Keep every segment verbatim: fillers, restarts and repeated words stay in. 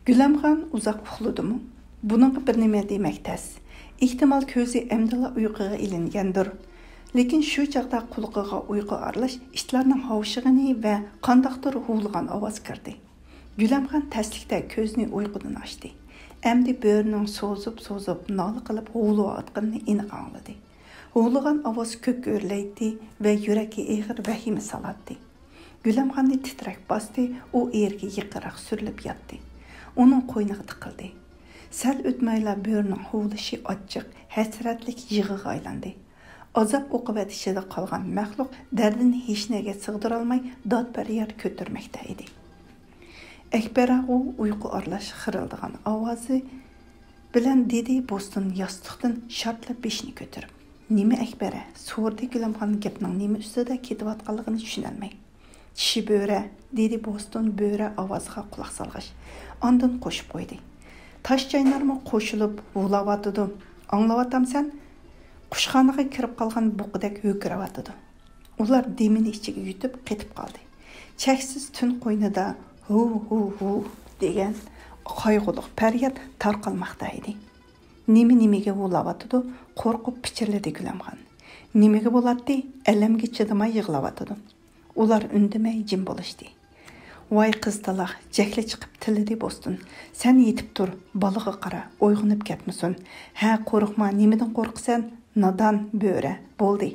گۈلەمخان ئۇزاق ئۇخلىدىمۇ؟ بۇنىڭغا بىر نېمە دېمەك تەس. ئېھتىمال، كۆزى ئەمدىلا ئۇيقۇغا ئىلىنگەندۇر. لېكىن شۇ چاغدا قۇلىقىغا ئۇيقۇ ئارىلاش ئىتلارنىڭ ھاۋشىغىنى ۋە قانداقتۇر ھۇۋلىغان ئاۋاز كىردى. گۈلەمخان تەسلىكتە كۆزىنى ئۇيقۇدىن ئاچتى. ئەمدى بۆرىنىڭ سوزۇپ-سوزۇپ نالە قىلىپ ھۇۋلىۋاتقىنىنى ئېنىق ئاڭلىدى. ھۇۋلىغان ئاۋاز كۆككە ئۆرلەيتتى ۋە يۈرەككە ئېغىر ۋەھىمە سالاتتى. گۈلەمخاننى تىترەك باستى، ئۇ ئېرىگە يېقىنراق سۈرۈلۈپ ياتتى. ئۇنىڭ قوينىغا تىقىلدى. سەل ئۆتمەيلا بۆرىنىڭ ھۇۋلىشى ئاچچىق، ھەسرەتلىك يىغىغا ئايلاندى. ئازاب-ئوقۇبەت ئىچىدە قالغان مەخلۇق دەردىنى ھېچنەگە سىغدۇرالماي داد-پەرياد كۆتۈرمەكتە ئىدى. ئەكبەر ئاغۇ ئۇيقۇ ئارىلاش خىرىلدىغان ئاۋازى بىلەن دېدى بوستون ياستۇقتىن شارتلا بېشىنى كۆتۈرۈپ. نېمە ئەكبەرە؟ سورىدى گۈلەمخان گەپنىڭ نېمە ئۈستىدە كېتىۋاتقانلىقىنى چۈشىنەلمەي. چىشى بۆرە، دېدى بوستون بۆرە ئاۋازىغا قۇلاق سالغاچ. ئاندىن قوشۇپ قويدى. تاش چاينارمۇ قوشۇلۇپ ھۇۋلاۋاتىدۇ. ئاڭلاۋاتامسەن؟ قۇشخانىغا كىرىپ قالغان بۇقىدەك ھۆركىرەۋاتىدۇ. ئۇلار دېمىنى ئىچىگە يۇتۇپ قېتىپ قالدى. چەكسىز تۈن قوينىدا ھۇ، ھۇ، ھۇ دېگەن قايغۇلۇق پەرياد تارقالماقتا ئىدى. نېمە نېمىگە ھۇۋلاۋاتىدۇ، قورقۇپ پىچىرلىدى گۈلەمخان. نېمىگە بولاتتى، ئەلەمگە چىدىماي يىغلاۋاتىدۇ. ئۇلار ئۈندىمەي جىم بولۇشتى. ۋاي قىزتالاق، جەھلى چىقىپ تىللىدى بوستون. سەن يېتىپ تۇر، بالىغا قارا، ئويغىنىپ كەتمىسۇن. ھە، قورقما، نېمىدىن قورقىسەن؟ نادان بۆرە، بولدى.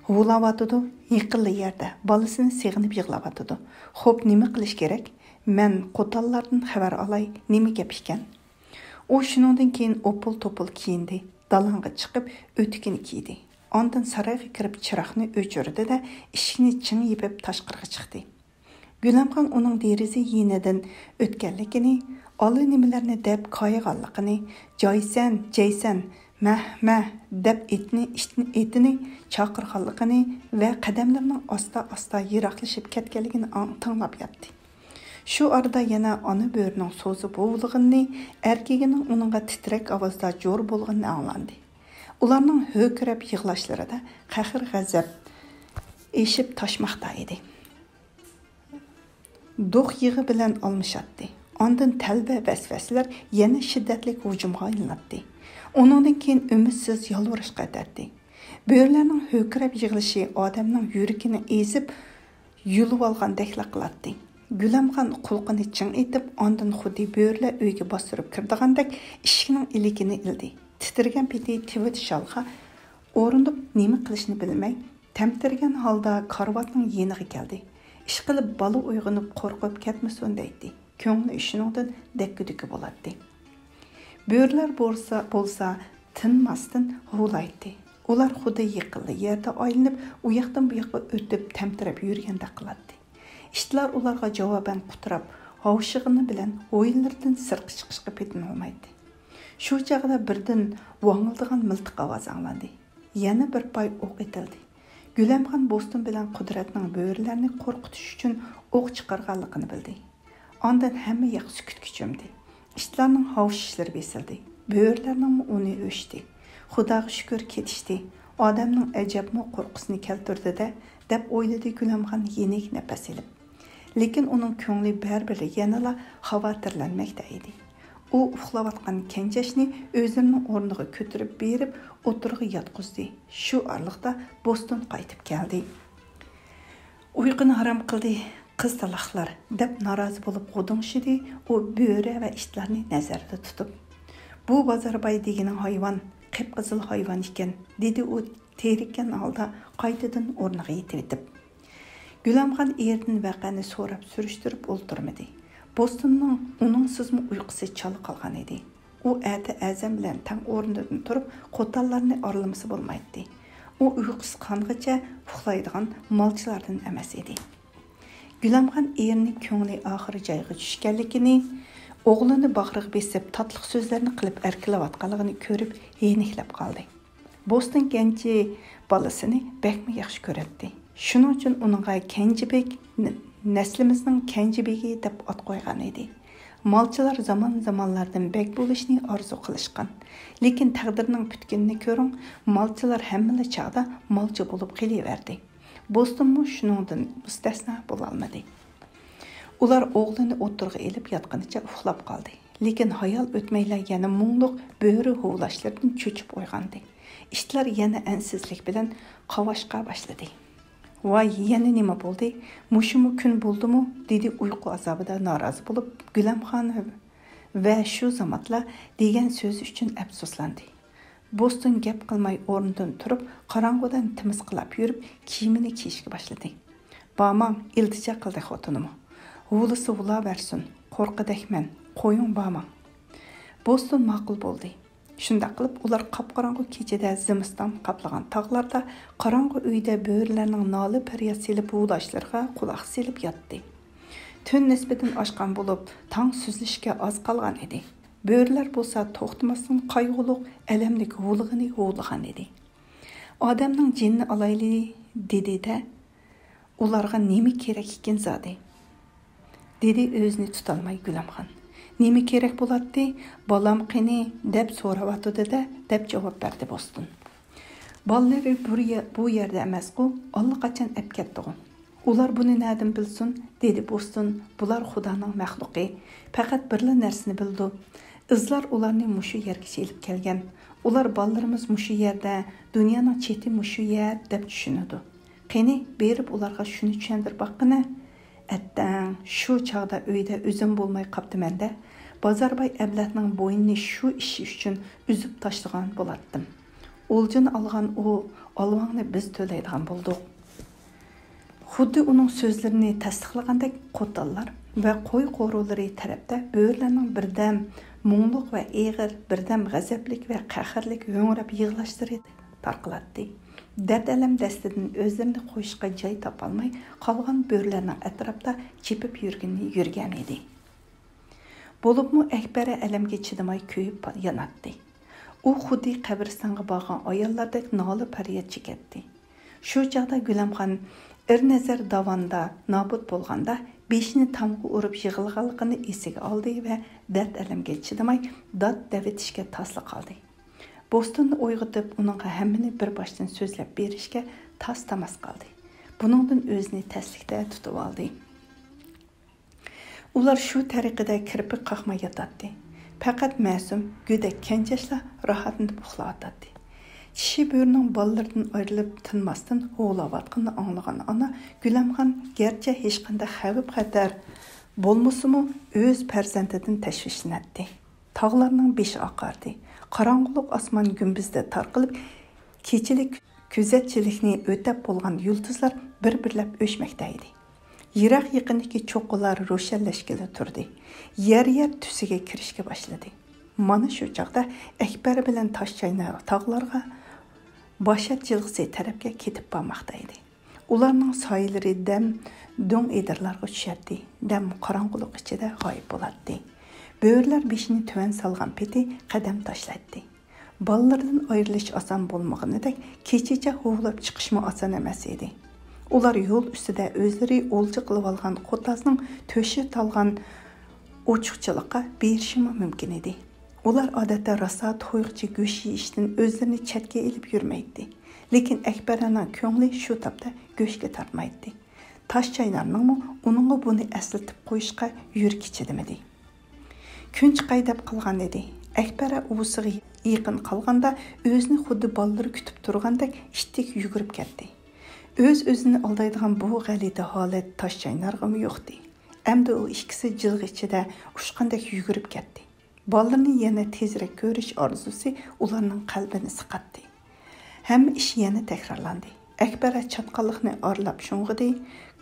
ھۇۋلاۋاتىدۇ، يېقىنلا يەردە، بالىسىنى سېغىنىپ يىغلاۋاتىدۇ. خوپ، نېمە قىلىش كېرەك؟ مەن قوتانلاردىن خەۋەر ئالاي، نېمە گەپ ئىكەن؟ ئۇ شۇنىڭدىن كېيىن ئوپۇل-توپۇل كىيىندى، دالاڭغا چىقىپ، ئۆتۈكىنى كىيدى. ئاندىن سارايغا كىرىپ چىراغنى ئۆچۈردى-دە، ئىشىكنى چىڭ يېپىپ تاشقىرىغا چىقتى. گۈلەمخان ئۇنىڭ دېرىزە يېنىدىن ئۆتكەنلىكىنى، ئاللىنېمىلەرنى دەپ كايىغانلىقىنى، جايسەن، جەيسەن، مەھ، مەھ دەپ ئېتىنى، ئېتىنى چاقىرغانلىقىنى ۋە قەدەملىرىنىڭ ئاستا-ئاستا يىراقلىشىپ كەتكەنلىكىنى ئاڭ-، تىڭلاپ ياتتى. شۇ ئارىدا يەنە ئانا بۆرىنىڭ سوزۇپ ھۇۋلىغىنىنى، ئەركىگىنىڭ ئۇنىڭغا تىترەك ئاۋازدا جور بولغىنىنى ئاڭلاندى. ئۇلارنىڭ ھۆركىرەپ يىغلاشلىرىدا قەھىر-غەزەپ ئېشىپ تاشماقتا ئىدى. دوق يىغا بىلەن ئالمىشاتتى. ئاندىن تەلۋە-ۋەسۋەسىلەر يەنە شىددەتلىك ھۇجۇمغا ئايلىناتتى. ئۇنىڭدىن كېيىن ئۈمىدسىز يالۋۇرۇشقا ئۆتەتتى. بۆرىلەرنىڭ ھۆركىرەپ يىغلىشى ئادەمنىڭ يۈرىكىنى ئېزىپ، يۇلۇۋالغاندەكلا قىلاتتى. گۈلەمخان قۇلىقىنى چىڭ ئېتىپ، ئاندىن خۇددى بۆرىلەر ئۆيگە باستۇرۇپ كىرىدىغاندەك ئىشىكنىڭ ئىلىكىنى ئىلدى. تىترىگەن پېتى تىۋىت شالغا ئورىنىپ، نېمە قىلىشنى بىلمەي، تەمتىرىگەن ھالدا كارىۋاتنىڭ يېنىغا كەلدى. ئىشقىلىپ، بالا ئويغىنىپ قورقۇپ كەتمىسۇن دەيتتى. كۆڭلى شۇنىڭدىن دەككە-دۈككە بولاتتى. بۆرىلەر بولسا، بولسا تىنماستىن ھۇۋلايتتى. ئۇلار خۇددى يېقىنلا يەردە ئايلىنىپ، ئۇ ياقتىن بۇ ياققا ئۆتۈپ، تەمتىرەپ يۈرگەندەك قىلاتتى. ئىتلار ئۇلارغا جاۋابەن قۇتراپ، ھاۋشىغىنى بىلەن ھويلىلىرىدىن سىرتقا چىقىشقا پېتىنالمايتتى. شۇ چاغدا بىردىن ۋاڭىلدىغان مىلتىق ئاۋازى ئاڭلاندى. يەنە بىر پاي ئوق ئېتىلدى. گۈلەمخان بوستون بىلەن قۇدرەتنىڭ بۆرىلەرنى قورقۇتۇش ئۈچۈن ئوق چىقارغانلىقىنى بىلدى. ئاندىن ھەممە ياق سۈكۈتكە چۆمدى. ئىتلارنىڭ ھاۋشىشلىرى بېسىلدى. بۆرىلەرنىڭمۇ ئۈنى ئۆچتى. خۇداغا شۈكۈر، كېتىشتى. ئادەمنىڭ ئەجەبمۇ قورققۇسىنى كەلتۈردى-دە، دەپ ئويلىدى گۈلەمخان يېنىك نەپەس ئېلىپ. لېكىن ئۇنىڭ كۆڭلى بەرىبىر يەنىلا خاۋاتىرلەنمەكتە ئىدى. ئۇ ئۇخلاۋاتقان كەنجەشنى ئۆزىنىڭ ئورنىغا كۆتۈرۈپ بېرىپ، ئوتتۇرىغا ياتقۇزدى. شۇ ئارىلىقتا بوستون قايتىپ كەلدى. ئۇيقۇنى ھارام قىلدى، قىزتالاقلار، دەپ نارازى بولۇپ غودۇڭشىدى. ئۇ بۆرە ۋە ئىتلارنى نەزەردە تۇتۇپ. بۇ بازارباي دېگىنىڭ ھايۋان، قىپقىزىل ھايۋان ئىكەن، دېدى ئۇ تېرىككەن ھالدا قايتىدىن ئورنىغا يېتىۋېتىپ. گۈلەمخان ئېرىدىن ۋەقەنى سوراپ سۈرۈشتۈرۈپ ئولتۇرمىدى. بوستوننىڭ ئۇنىڭسىزمۇ ئۇيقۇسى چالا قالغان ئىدى. ئۇ ئەتە ئەزەم بىلەن تەڭ ئورنىدىن تۇرۇپ، قوتانلارنى ئارىلىمىسا بولمايتتى. ئۇ ئۇيقۇسى قانغىچە ئۇخلايدىغان مالچىلاردىن ئەمەس ئىدى. گۈلەمخان ئېرىنىڭ كۆڭلى ئاخىرى جايغا چۈشكەنلىكىنى، ئوغلىنى باغرىغا بېسىپ، تاتلىق سۆزلەرنى قىلىپ ئەركىلەۋاتقانلىقىنى كۆرۈپ، يېنىكلەپ قالدى. بوستون كەنجى بالىسىنى بەكمۇ ياخشى كۆرەتتى. شۇنىڭ ئۈچۈن ئۇنىڭغا كەنجى بېگ، ن-، نەسلىمىزنىڭ كەنجى بېگى دەپ ئات قويغان ئىدى. مالچىلار زامان-زامانلاردىن بەگ بولۇشنى ئارزۇ قىلىشقان. لېكىن تەقدىرنىڭ پۈتكىنىنى كۆرۈڭ، مالچىلار ھەممىلا چاغدا مالچى بولۇپ قېلىۋەردى. بوستونمۇ شۇنىڭدىن مۇستەسنا بولالمىدى. ئۇلار ئوغلىنى ئوتتۇرىغا ئېلىپ ياتقىنىچە ئۇخلاپ قالدى. لېكىن ھايال ئۆتمەيلا يەنە مۇڭلۇق بۆرە ھۇۋلاشلىرىدىن چۆچۈپ ئويغاندى. ئىتلار يەنە ئەنسىزلىك بىلەن قاۋاشقا باشلىدى. ۋاي، يەنە نېمە بولدى؟ مۇشۇمۇ كۈن بولدىمۇ؟ دېدى ئۇيقۇ ئازابىدا نارازى بولۇپ گۈلەمخان ۋە شۇ زاماتلا دېگەن سۆزى ئۈچۈن ئەپسۇسلاندى. بوستون گەپ قىلماي ئورنىدىن تۇرۇپ، قاراڭغۇدا تىمىسقىلاپ يۈرۈپ، كىيىمىنى كىيىشكە باشلىدى. بارماڭ، ئىلتىجا قىلدى خوتۇنىمۇ. ھۇۋلىسا ھۇۋلاۋەرسۇن، قورقىدەكمەن، قويۇڭ بارماڭ. بوستون ماقۇل بولدى. شۇنداق قىلىپ، ئۇلار قاپقاراڭغۇ كېچىدە زىمىستان قاپلىغان تاغلاردا، قاراڭغۇ ئۆيدە بۆرىلەرنىڭ نالە-پەرياد سېلىپ ھۇۋلاشلىرىغا قۇلاق سېلىپ ياتتى. تۈن نىسبىدىن ئاشقان بولۇپ، تاڭ سۈزۈلۈشكە ئاز قالغان ئىدى. بۆرىلەر بولسا توختىماستىن قايغۇلۇق، ئەلەملىك ھۇۋلىغىنى ھۇۋلىغان ئىدى. ئادەمنىڭ جېنىنى ئالايلى دېدى-دە، ئۇلارغا نېمە كېرەك ئىكەن زادى؟ دېدى ئۆزىنى تۇتالماي گۈلەمخان. نېمە كېرەك بولاتتى؟ بالام قېنى؟ دەپ سوراۋاتىدۇ-دە، دەپ جاۋاب بەردى بوستون. بالىلىرى بۇ يە-، بۇ يەردە ئەمەسقۇ، ئاللىقاچان ئەپ كەتتىغۇ. ئۇلار بۇنى نەدىن بىلسۇن؟ دېدى بوستون. بۇلار خۇدانىڭ مەخلۇقى. پەقەت بىرلا نەرسىنى بىلىدۇ. ئىزلار ئۇلارنى مۇشۇ يەرگىچە ئېلىپ كەلگەن. ئۇلار بالىلىرىمىز مۇشۇ يەردە، دۇنيانىڭ چېتى مۇشۇ يەر، دەپ چۈشىنىدۇ. قېنى، بېرىپ ئۇلارغا شۇنى چۈشەندۈرۈپ باققىنە. ئەتتەڭ شۇ چاغدا ئۆيدە ئۆزۈم بولماي قاپتىمەن-دە، بازارباي ئەبلەتنىڭ بوينىنى شۇ ئىش ئۈچۈن ئۈزۈپ تاشلىغان بولاتتىم. ئولجىنى ئالغان ئۇ ئالۋاڭنى بىز تۆلەيدىغان بولدۇق. خۇددى ئۇنىڭ سۆزلىرىنى تەستىقلىغاندەك، قوتانلار ۋە قوي قورۇلىرى تەرەپتە بۆرىلەرنىڭ بىردەم مۇڭلۇق ۋە ئېغىر، بىردەم غەزەپلىك ۋە قەھەرلىك ھۆڭرەپ يىغلاشلىرى تارقىلاتتى. دەرد-ئەلەم دەستىدىن ئۆزلىرىنى قويۇشقا جاي تاپالماي، قالغان بۆرىلەرنىڭ ئەتراپتا چېپىپ يۈرگىنىنى يۈرگەن ئىدى. بولۇپمۇ ئەكبەرە ئەلەمگە چىدىماي كۆيۈپ ياناتتى. ئۇ خۇددى قەبرىستانغا بارغان ئاياللاردەك نالە-پەرياد چېكەتتى. شۇ چاغدا گۈلەمخان ئېرنەزەر داۋاندا نابۇت بولغاندا، بېشىنى تامغا ئۇرۇپ يىغلىغانلىقىنى ئېسىگە ئالدى ۋە دەرد-ئەلەمگە چىدىماي داد دەۋېتىشكە تاسلا قالدى. بوستوننى ئويغىتىپ، ئۇنىڭغا ھەممىنى بىر باشتىن سۆزلەپ بېرىشكە تاس-تاماس قالدى. بۇنىڭدىن ئۆزىنى تەسلىكتە تۇتۇۋالدى. ئۇلار شۇ تەرىقىدە كىرپىك قاقماي ياتاتتى. پەقەت مەسۇم، گۆدەك كەنجەشلا راھەتلىنىپ ئۇخلاۋاتاتتى. چىشى بۆرىنىڭ بالىلىرىدىن ئايرىلىپ تىنماستىن ھۇۋلاۋاتقىنىنى ئاڭلىغان ئانا گۈلەمخان گەرچە ھېچقانداق خەۋپ-خەتەر بولمىسىمۇ، ئۆز پەرزەنتىدىن تەشۋىشلىنەتتى. تاغلارنىڭ بېشى ئاقاردى. قاراڭغۇلۇق ئاسمان گۈمبىزىدە تارقىلىپ، كېچىلىك كۆزەتچىلىكنى ئۆتەپ بولغان يۇلتۇزلار بىر-بىرلەپ ئۆچمەكتە ئىدى. يىراق-يېقىندىكى چوققىلار روشەنلەشكىلى تۇردى. يەر-يەر تۈسىگە كىرىشكە باشلىدى. مانا شۇ چاغدا ئەكبەر بىلەن تاشچاينار تاغلارغا باشات جىلغىسى تەرەپكە كېتىپ بارماقتا ئىدى. ئۇلارنىڭ سايىلىرى دەم دۆڭ ئېدىرلارغا چۈشەتتى، دەم قاراڭغۇلۇق ئىچىدە غايىب بولاتتى. بۆرىلەر بېشىنى تۆۋەن سالغان پېتى قەدەم تاشلايتتى. بالىلىرىدىن ئايرىلىش ئاسان بولمىغىنىدەك، كېچىچە ھۇۋلاپ چىقىشمۇ ئاسان ئەمەس ئىدى. ئۇلار يول ئۈستىدە ئۆزلىرى ئولجا قىلىۋالغان قوتازنىڭ تۆشى تالغان ئوچۇقچىلىققا بېرىشىمۇ مۇمكىن ئىدى. ئۇلار ئادەتتە راسا تويغۇچە گۆش يېيىشتىن ئۆزلىرىنى چەتكە ئېلىپ يۈرمەيتتى. لېكىن ئەكبەرەنىڭ كۆڭلى شۇ تاپتا گۆشكە تارتمايتتى. تاشچاينارنىڭمۇ ئۇنىڭغا بۇنى ئەسلىتىپ قويۇشقا يۈرىكى چىدىمىدى. كۈن چىقاي دەپ قالغان ئىدى. ئەكبەرە ئۇۋىسىغا يېقىن قالغاندا ئۆزىنى خۇددى بالىلىرى كۈتۈپ تۇرغاندەك ئىتتىك يۈگۈرۈپ كەتتى. ئۆز-ئۆزىنى ئالدايدىغان بۇ غەلىتە ھالەت تاشچاينارغىمۇ يۇقتى. ئەمدى ئۇ ئىككىسى جىلغا ئىچىدە ئۇچقاندەك يۈگۈرۈپ كەتتى. بالىلىرىنى يەنە تېزرەك كۆرۈش ئارزۇسى ئۇلارنىڭ قەلبىنى سىقاتتى. ھەممە ئىش يەنە تەكرارلاندى. ئەكبەرە چاتقاللىقنى ئارىلاپ شۇڭغۇدى،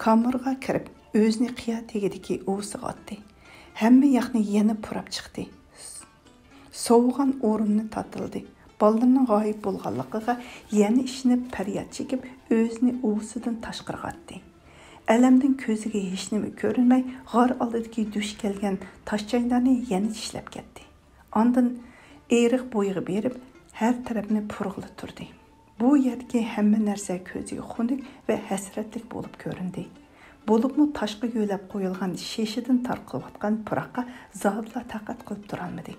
كامېرغا كىرىپ، ئۆزىنى قىيا تېگىدىكى ئۇۋىسىغا ئاتتى. ھەممە ياقنى يەنە پۇراپ چىقتى. سوۋۇغان ئورۇننى تاتىلدى. بالىلىرىنىڭ غايىب بولغانلىقىغا يەنە ئىشىنىپ پەرياد چېكىپ، ئۆزىنى ئۇۋىسىدىن تاشقىرىغا ئاتتى. ئەلەمدىن كۆزىگە ھېچنېمە كۆرۈنمەي، غار ئالدىدىكى دۈش كەلگەن تاشچاينارنى يەنە چىشلەپ كەتتى. ئاندىن ئېرىق بويىغا بېرىپ، ھەر تەرەپنى پۇرغىلى تۇردى. بۇ يەردىكى ھەممە نەرسە كۆزىگە خۇنۈك ۋە ھەسرەتلىك بولۇپ كۆرۈندى. بولۇپمۇ تاشقا يۆلەپ قويۇلغان شېشىدىن تارقىلىۋاتقان پۇراققا زادىلا تاقەت قىلىپ تۇرالمىدى.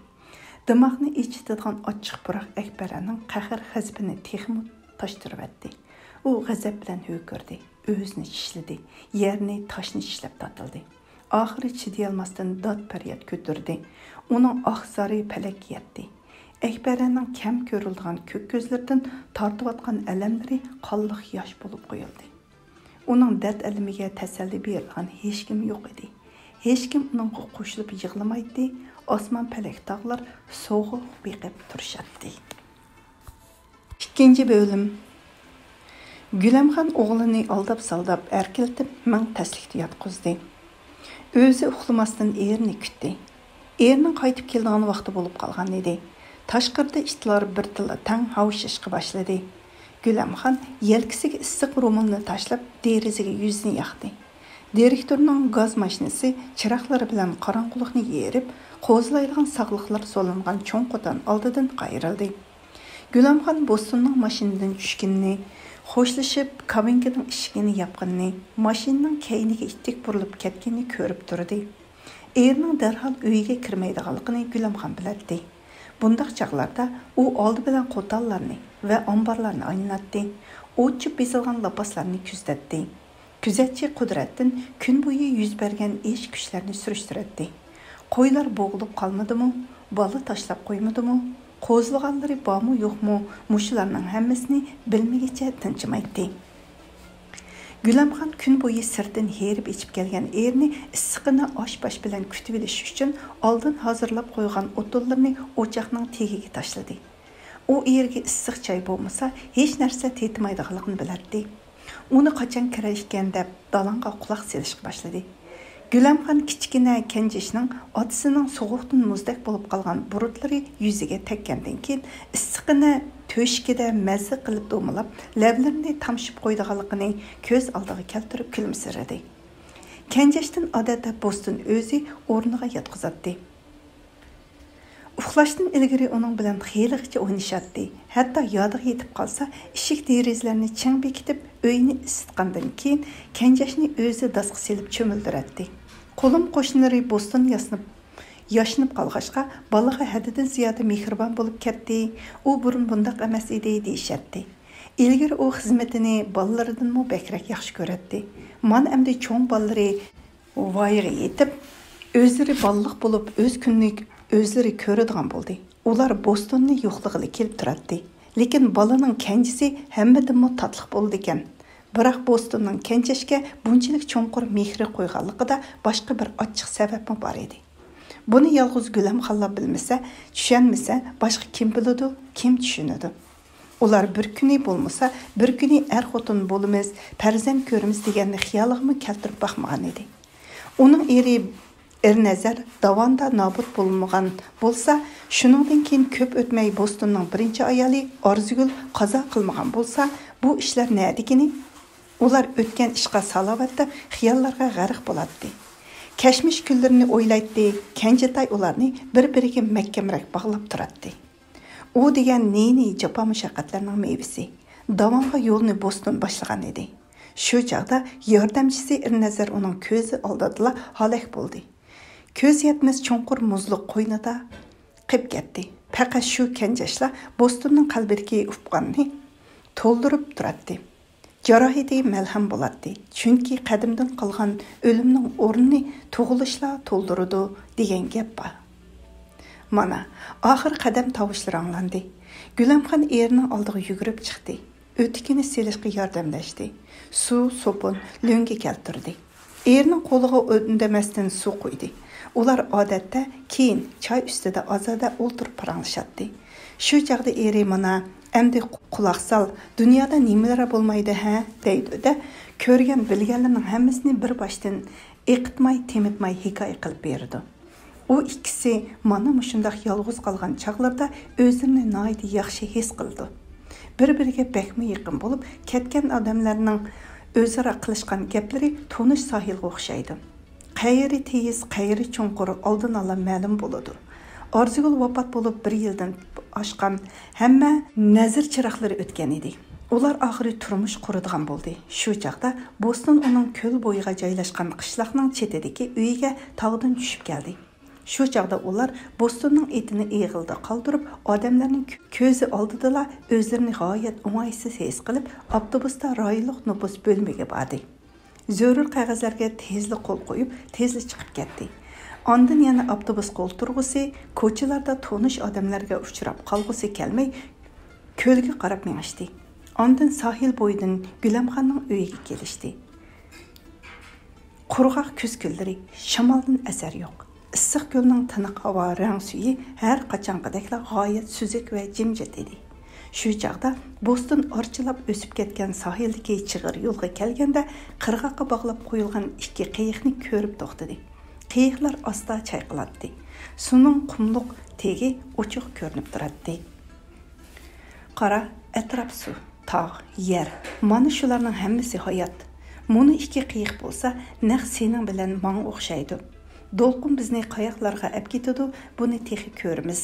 دىماغنى ئېچىتىدىغان ئاچچىق پۇراق ئەكبەرەنىڭ قەھەر-غەزىپىنى تېخىمۇ تاشتۇرۇۋەتتى. ئۇ غەزەپ بىلەن ھۆركىرىدى، ئۆزىنى چىشلىدى، يەرنى، تاشنى چىشلەپ تاتىلدى. ئاخىرى چىدىيالماستىن داد-پەرياد كۆتۈردى. ئۇنىڭ ئاھ-زارى پەلەككە يەتتى. ئەكبەرەنىڭ كەم كۆرۈلىدىغان كۆك كۆزلىرىدىن تارتىۋاتقان ئەلەملىرى قانلىق ياش بولۇپ قۇيۇلدى. ئۇنىڭ دەرد-ئەلىمىگە تەسەللى بېرىدىغان ھېچكىم يوق ئىدى. ھېچكىم ئۇنىڭغا قوشۇلۇپ يىغلىمايتتى، ئاسمان، پەلەك، تاغلار سوغۇق بېقىپ تۇرۇشاتتى. ئىككىنچى بۆلۈم. گۈلەمخان ئوغلىنى ئالداپ-سالداپ، ئەركىلىتىپ مىڭ تەسلىكتە ياتقۇزدى. ئۆزى ئۇخلىماستىن ئېرىنى كۈتتى. ئېرىنىڭ قايتىپ كېلىدىغان ۋاقتى بولۇپ قالغان ئىدى. تاشقىرىدا ئىتلار بىر تىللا تەڭ ھاۋشىشقا باشلىدى. گۈلەمخان يەلكىسىگە ئىسسىق رومالنى تاشلاپ، دېرىزىگە يۈزىنى ياقتى. دىرېكتورنىڭ گاز ماشىنىسى چىراغلىرى بىلەن قاراڭغۇلۇقنى يېرىپ، قوزىلايدىغان ساغلىقلار سولانغان چوڭ قوتان ئالدىدىن قايرىلدى. گۈلەمخان بوستوننىڭ ماشىنىدىن چۈشكىنىنى، خوشلىشىپ، كابىنكىنىڭ ئىشىكىنى ياپقىنىنى، ماشىنىنىڭ كەينىگە ئىتتىك بۇرۇلۇپ كەتكىنىنى كۆرۈپ تۇردى. ئېرىنىڭ دەرھال ئۆيىگە كىرمەيدىغانلىقىنى گۈلەمخان بىلەتتى. بۇنداق چاغلاردا ئۇ ئالدى بىلەن قوتانلارنى ۋە ئامبارلارنى ئايلىناتتى. ئوتچۇپ بېسىلغان لاپاسلارنى كۆزىتەتتى. كۆزەتچى قۇدرەتتىن كۈن بويى يۈز بەرگەن ئىش-كۈچلەرنى سۈرۈشتۈرەتتى. قويلار بوغۇلۇپ قالمىدىمۇ؟ بالا تاشلاپ قويمىدىمۇ؟ قوزلىغانلىرى بارمۇ يوقمۇ؟ مۇشۇلارنىڭ ھەممىسىنى بىلمىگىچە تىنچىمايتتى. گۈلەمخان كۈن بويى سىرتتىن ھېرىپ ئېچىپ كەلگەن ئېرىنى ئىسسىقىنى ئاش-پاش بىلەن كۈتۈۋېلىش ئۈچۈن ئالدىن ھازىرلاپ قويغان ئوتۇنلىرىنى ئوچاقنىڭ تېگىگە تاشلىدى. ئۇ ئېرىگە ئىسسىق چاي بولمىسا، ھېچ نەرسە تېتىمايدىغانلىقىنى بىلەتتى. ئۇنى قاچان كىرەر ئىكەن دەپ، دالانغا قۇلاق سېلىشقا باشلىدى. گۈلەمخان كىچىككىنە كەنجىشنىڭ ئاتىسىنىڭ سوغۇقتىن مۇزدەك بولۇپ قالغان بۇرۇتلىرى يۈزىگە تەگكەندىن كېيىن، ئىسسىقىنى تۆشىكىدە مەززە قىلىپ دومىلاپ، لەۋلىرىنى تامشىپ قويىدىغانلىقىنى كۆز ئالدىغا كەلتۈرۈپ كۈلۈمسىرىدى. كەنجەشتىن ئادەتتە بوستون ئۆزى ئورنىغا ياتقۇزاتتى. ئۇخلاشتىن ئىلگىرى ئۇنىڭ بىلەن خېلىغىچە ئوينىشاتتى. ھەتتا يادىغا يېتىپ قالسا، ئىشىك دېرىزىلەرنى چىڭ بېكىتىپ، ئۆينى ئىسسىتقاندىن كېيىن، كەنجەشنى ئۆزى داسقا سېلىپ چۆمۈلدۈرەتتى. قولۇم قوشنىلىرى بوستون ياسىنىپ، ياشىنىپ قالغاچقا، بالىغا ھەددىدىن زىيادە مېھرىبان بولۇپ كەتتى، ئۇ بۇرۇن بۇنداق ئەمەس ئىدى، دېيىشەتتى. ئىلگىرى ئۇ خىزمىتىنى بالىلىرىدىنمۇ بەكرەك ياخشى كۆرەتتى. مانا ئەمدى چوڭ بالىلىرى ۋايىغا يېتىپ، ئۆزلىرى بالىلىق بولۇپ، ئۆز كۈنىنى ئۆزلىرى كۆرىدىغان بولدى. ئۇلار بوستوننى يوقلىغىلى كېلىپ تۇراتتى. لېكىن بالىنىڭ كەنجىسى ھەممىدىنمۇ تاتلىق بولىدىكەن. بىراق بوستوننىڭ كەنجەشكە بۇنچىلىك چوڭقۇر مېھرى قويغانلىقىدا باشقا بىر ئاچچىق سەۋەبمۇ بار ئىدى. بۇنى يالغۇز گۈلەمخانلا بىلمىسە، چۈشەنمىسە، باشقا كىم بىلىدۇ، كىم چۈشىنىدۇ؟ ئۇلار بىر كۈنى بولمىسا، بىر كۈنى ئەر-خوتۇن بولىمىز، پەرزەنت كۆرىمىز دېگەننى خىيالىغىمۇ كەلتۈرۈپ باقمىغان ئىدى. ئۇنىڭ ئېرى ئېرنەزەر داۋاندا نابۇت بولمىغان بولسا، شۇنىڭدىن كېيىن كۆپ ئۆتمەي بوستوننىڭ بىرىنچى ئايالى ئارزۇگۈل قازا قىلمىغان بولسا، بۇ ئىشلار نەدىكىنى؟ ئۇلار ئۆتكەن ئىشقا سالاۋات دەپ خىياللارغا غەرق بولاتتى. كەچمىش كۈنلىرىنى ئويلايتتى، كەنجىتاي ئۇلارنى بىر-بىرىگە مەھكەمرەك باغلاپ تۇراتتى. ئۇ دېگەن نى-نى جاپا-مۇشەققەتلەرنىڭ مېۋىسى. داۋانغا يولنى بوستون باشلىغان ئىدى. شۇ چاغدا ياردەمچىسى ئېرنەزەر ئۇنىڭ كۆزى ئالدىدىلا ھالاك بولدى. كۆز يەتمەس چوڭقۇر مۇزلۇق قوينىدا قېپ كەتتى. پەقەت شۇ كەنجەشلا بوستوننىڭ قەلبىدىكى ئۇپقاننى تولدۇرۇپ تۇراتتى. جاراھىتى مەلھەم بولاتتى، چۈنكى قەدىمدىن قالغان ئۆلۈمنىڭ ئورنىنى تۇغۇلۇشلا تولدۇرىدۇ دېگەن گەپ بار. مانا، ئاخىر قەدەم تاۋۇشلىرى ئاڭلاندى. گۈلەمخان ئېرىنىڭ ئالدىغا يۈگۈرۈپ چىقتى. ئۆتۈكىنى سېلىشقا ياردەملەشتى. سۇ، سوپۇن، لۆڭگە كەلتۈردى. ئېرىنىڭ قولىغا ئۈندىمەستىن سۇ قۇيدى. ئۇلار ئادەتتە كېيىن چاي ئۈستىدە ئازادە ئولتۇرۇپ پاراڭلىشاتتى. شۇ چاغدا ئېرى، مانا، ئەمدى قۇلاق سال، دۇنيادا نېمىلەر بولمايدۇ ھە؟ دەيدۇ-دە، كۆرگەن، بىلگەنلىرىنىڭ ھەممىسىنى بىر باشتىن ئېقىتماي، تېمىتماي ھېكايە قىلىپ بېرىدۇ. ئۇ ئىككىسى مانا مۇشۇنداق يالغۇز قالغان چاغلىرىدا ئۆزلىرىنى ناھايىتى ياخشى ھېس قىلىدۇ. بىر-بىرىگە بەكمۇ يېقىن بولۇپ، كەتكەن ئادەملەرنىڭ ئۆزئارا قىلىشقان گەپلىرى تونۇش ساھىلغا ئوخشايدۇ. قەيىرى تېيىز، قەيىرى چوڭقۇر ئالدىن ئالا مەلۇم بولىدۇ. ئارزۇگۈل ۋاپات بولۇپ بىر يىلدىن ئاشقان، ھەممە نەزىر چىراغلىرى ئۆتكەن ئىدى. ئۇلار ئاخىرى تۇرمۇش قۇرىدىغان بولدى. شۇ چاغدا بوستون ئۇنىڭ كۆل بويىغا جايلاشقان قىشلاقنىڭ چېتىدىكى ئۆيىگە تاغدىن چۈشۈپ كەلدى. شۇ چاغدا ئۇلار بوستوننىڭ ئېتىنى ئېغىلدا قالدۇرۇپ، ئادەملەرنىڭ كۆزى ئالدىدىلا ئۆزلىرىنى غايەت ئوڭايسىز ھېس قىلىپ، ئاپتوبۇستا رايونلۇق نوپۇس بۆلۈمىگە باردى. زۆرۈر قەغەزلەرگە تېزلا قول قويۇپ، تېزلا چىقىپ كەتتى. ئاندىن يەنە ئاپتوبۇسقا ئولتۇرغۇسى، كوچىلاردا تونۇش ئادەملەرگە ئۇچراپ قالغۇسى كەلمەي، كۆلگە قاراپ مېڭىشتى. ئاندىن ساھىل بويىدىن گۈلەمخاننىڭ ئۆيىگە كېلىشتى. قۇرغاق كۈز كۈنلىرى، شامالدىن ئەسەر يوق. ئىسسىق كۆلنىڭ تىنىق ھاۋا رەڭ سۈيى ھەر قاچانقىدەكلا غايەت سۈزۈك ۋە جىمجىت ئىدى. شۇ چاغدا بوستون ئارچىلاپ ئۆسۈپ كەتكەن ساھىلدىكى چىغىر يولغا كەلگەندە، قىرغاققا باغلاپ قويۇلغان ئىككى قېيىقنى كۆرۈپ توختىدى. قېيىقلار ئاستا چايقىلاتتى. سۇنىڭ قۇملۇق تېگى ئوچۇق كۆرۈنۈپ تۇراتتى. قارا، ئەتراپ سۇ، تاغ، يەر، مانا شۇلارنىڭ ھەممىسى ھايات. مۇنۇ ئىككى قېيىق بولسا نەق سېنىڭ بىلەن ماڭا ئوخشايدۇ. دولقۇن بىزنى قاياقلارغا ئەپ كېتىدۇ، بۇنى تېخى كۆرىمىز.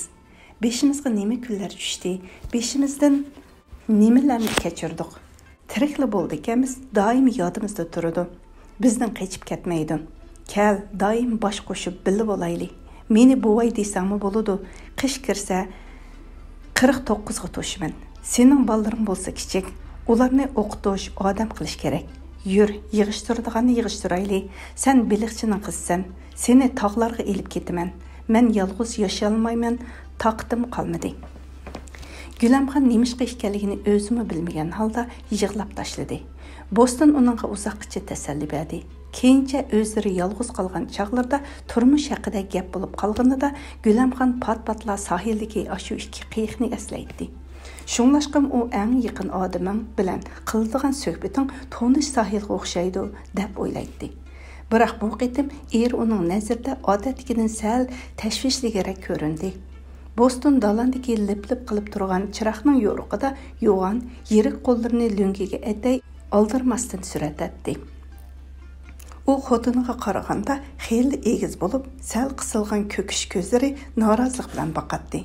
بېشىمىزغا نېمە كۈنلەر چۈشتى، بېشىمىزدىن نېمىلەرنى كەچۈردۇق. تىرىكلا بولدىكەنمىز، دائىم يادىمىزدا تۇرىدۇ. بىزدىن قېچىپ كەتمەيدۇ. كەل، دائىم باش قوشۇپ بىللە بولايلى. مېنى بوۋاي دېسەڭمۇ بولىدۇ. قىش كىرسە، قىرىق توققۇزغا توشىمەن. سېنىڭ بالىلىرىڭ بولسا كىچىك. ئۇلارنى ئوقۇتۇش، ئادەم قىلىش كېرەك. يۈر، يىغىشتۇرىدىغاننى يىغىشتۇرايلى. سەن بېلىقچىنىڭ قىزىسەن. سېنى تاغلارغا ئېلىپ كېتىمەن. مەن يالغۇز ياشىيالمايمەن، تاقىتىم قالمىدى. گۈلەمخان نېمىشقا ئىكەنلىكىنى ئۆزىمۇ بىلمىگەن ھالدا يىغلاپ تاشلىدى. بوستون ئۇنىڭغا ئۇزاققىچە تەسەللى بەردى. كېيىنچە ئۆزلىرى يالغۇز قالغان چاغلىرىدا تۇرمۇش ھەققىدە گەپ بولۇپ قالغىنىدا، گۈلەمخان پات-پاتلا ساھىلدىكى ئاشۇ ئىككى قېيىقنى ئەسلەيتتى. شۇڭلاشقىمۇ ئۇ ئەڭ يېقىن ئادىمىڭ بىلەن قىلىدىغان سۆھبىتىڭ تونۇش ساھىلغا ئوخشايدۇ، دەپ ئويلايتتى. بىراق بۇ قېتىم ئېرى ئۇنىڭ نەزىرىدە ئادەتتىكىدىن سەل تەشۋىشلىكرەك كۆرۈندى. بوستون دالاندىكى لىپ-لىپ قىلىپ تۇرغان چىراغنىڭ يورۇقىدا يوغان، يىرىك قوللىرىنى لۆڭگىگە ئەتەي ئالدىرىماستىن سۈرەتلەتتى. ئۇ خوتۇنىغا قارىغاندا خېلى ئېگىز بولۇپ، سەل قىسىلغان كۆكۈش كۆزلىرى نارازىلىق بىلەن باقاتتى.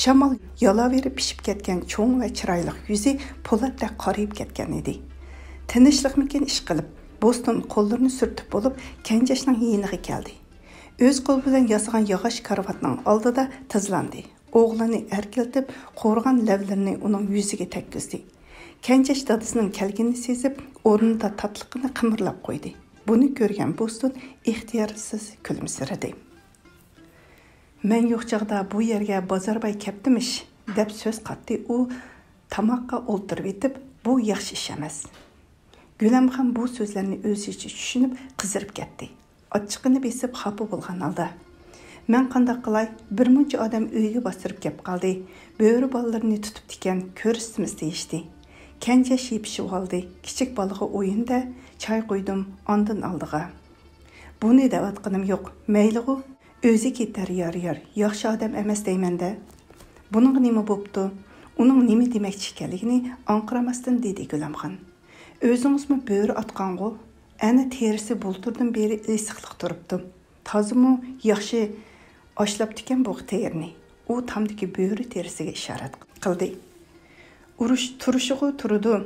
شامال يالاۋېرى پىشىپ كەتكەن چوڭ ۋە چىرايلىق يۈزى پولاتتەك قارىيىپ كەتكەن ئىدى. تىنچلىقمىكىن ئىشقىلىپ، بوستون قوللىرىنى سۈرتۈپ بولۇپ، كەنجەشنىڭ يېنىغا كەلدى. ئۆز قولى بىلەن ياسىغان ياغاچ كارىۋاتنىڭ ئالدىدا تىزلاندى. ئوغلىنى ئەركىلىتىپ، قورۇغان لەۋلىرىنى ئۇنىڭ يۈزىگە تەگكۈزدى. كەنجەش دادىسىنىڭ كەلگىنىنى سېزىپ، ئورنىدا تاتلىقىنى قىمىرلاپ قويدى. بۇنى كۆرگەن بوستون ئىختىيارسىز كۈلۈمسىرىدى. مەن يوق چاغدا بۇ يەرگە بازارباي كەپتىمىش، دەپ سۆز قاتتى ئۇ تاماققا ئولتۇرۇۋېتىپ. بۇ ياخشى ئىش ئەمەس. گۈلەمخان بۇ سۆزلەرنى ئۆزىچە چۈشىنىپ قىزىرىپ كەتتى. ئاچچىقىنى بېسىپ خاپا بولغان ھالدا، مەن قانداق قىلاي، بىر مۇنچە ئادەم ئۆيگە باستۇرۇپ كەپ قالدى. بۆرە بالىلىرىنى تۇتۇپتىكەن، كۆرسىتىمىز دېيىشتى. كەنجەش يېپىشىۋالدى. كىچىك بالىغا ئويۇن-دە، چاي قۇيدۇم، ئاندىن ئالدىغا. بۇنى دەۋاتقىنىم يوق، مەيلىغۇ. ئۆزى كېتەر يار-يار، ياخشى ئادەم ئەمەس دەيمەن-دە. بۇنىڭغا نېمە بوپتۇ؟ ئۇنىڭ نېمە دېمەكچى ئىكەنلىكىنى ئاڭقىرىماستىن دېدى گۈلەمخان. ئۆزىڭىزمۇ بۆرە ئاتقانغۇ؟ ئەنە تېرىسى بۇلتۇردىن بېرى ئېسىقلىق تۇرۇپتۇ. تازىمۇ ياخشى ئاشلاپتىكەن بۇ تېرىنى. ئۇ تامدىكى بۆرە تېرىسىگە ئىشارەت قىلدى. ئۇرۇش تۇرۇشىغۇ تۇرىدۇ.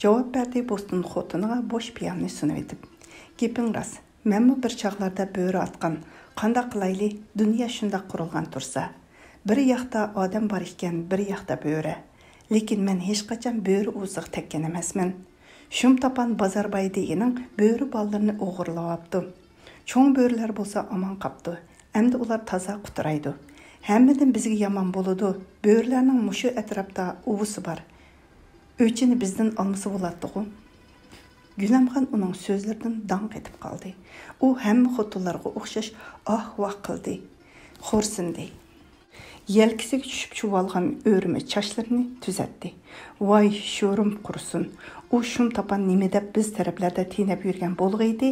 جاۋاب بەردى بوستون خوتۇنىغا بوش پىيالىنى سۇنۇۋېتىپ. گېپىڭ راست، مەنمۇ بىر چاغلاردا بۆرە ئاتقان. قانداق قىلايلى، دۇنيا شۇنداق قۇرۇلغان تۇرسا. بىر ياقتا ئادەم بار ئىكەن، بىر ياقتا بۆرە. لېكىن مەن ھېچقاچان بۆرە ئۇۋىسىغا تەگكەن ئەمەسمەن. شۇم تاپان بازارباي دېگىنىڭ بۆرە بالىلىرىنى ئوغرىلاۋاپتۇ. چوڭ بۆرىلەر بولسا ئامان قاپتۇ. ئەمدى ئۇلار تازا قۇترايدۇ. ھەممىدىن بىزگە يامان بولىدۇ. بۆرىلەرنىڭ مۇشۇ ئەتراپتا ئۇۋىسى بار. ئۆچىنى بىزدىن ئالمىسا بولاتتىغۇ. گۈلەمخان ئۇنىڭ سۆزلىرىدىن داڭ قېتىپ قالدى. ئۇ ھەممە خوتۇنلارغا ئوخشاش ئاھ-ۋاھ قىلدى، خورسىندى. يەلكىسىگە چۈشۈپ چۇۋالغان ئۆرمە چاچلىرىنى تۈزەتتى. ۋاي، شورۇم قۇرۇسۇن! ئۇ شۇم تاپان نېمە دەپ بىز تەرەپلەردە تېنەپ يۈرگەن بولغىيدى؟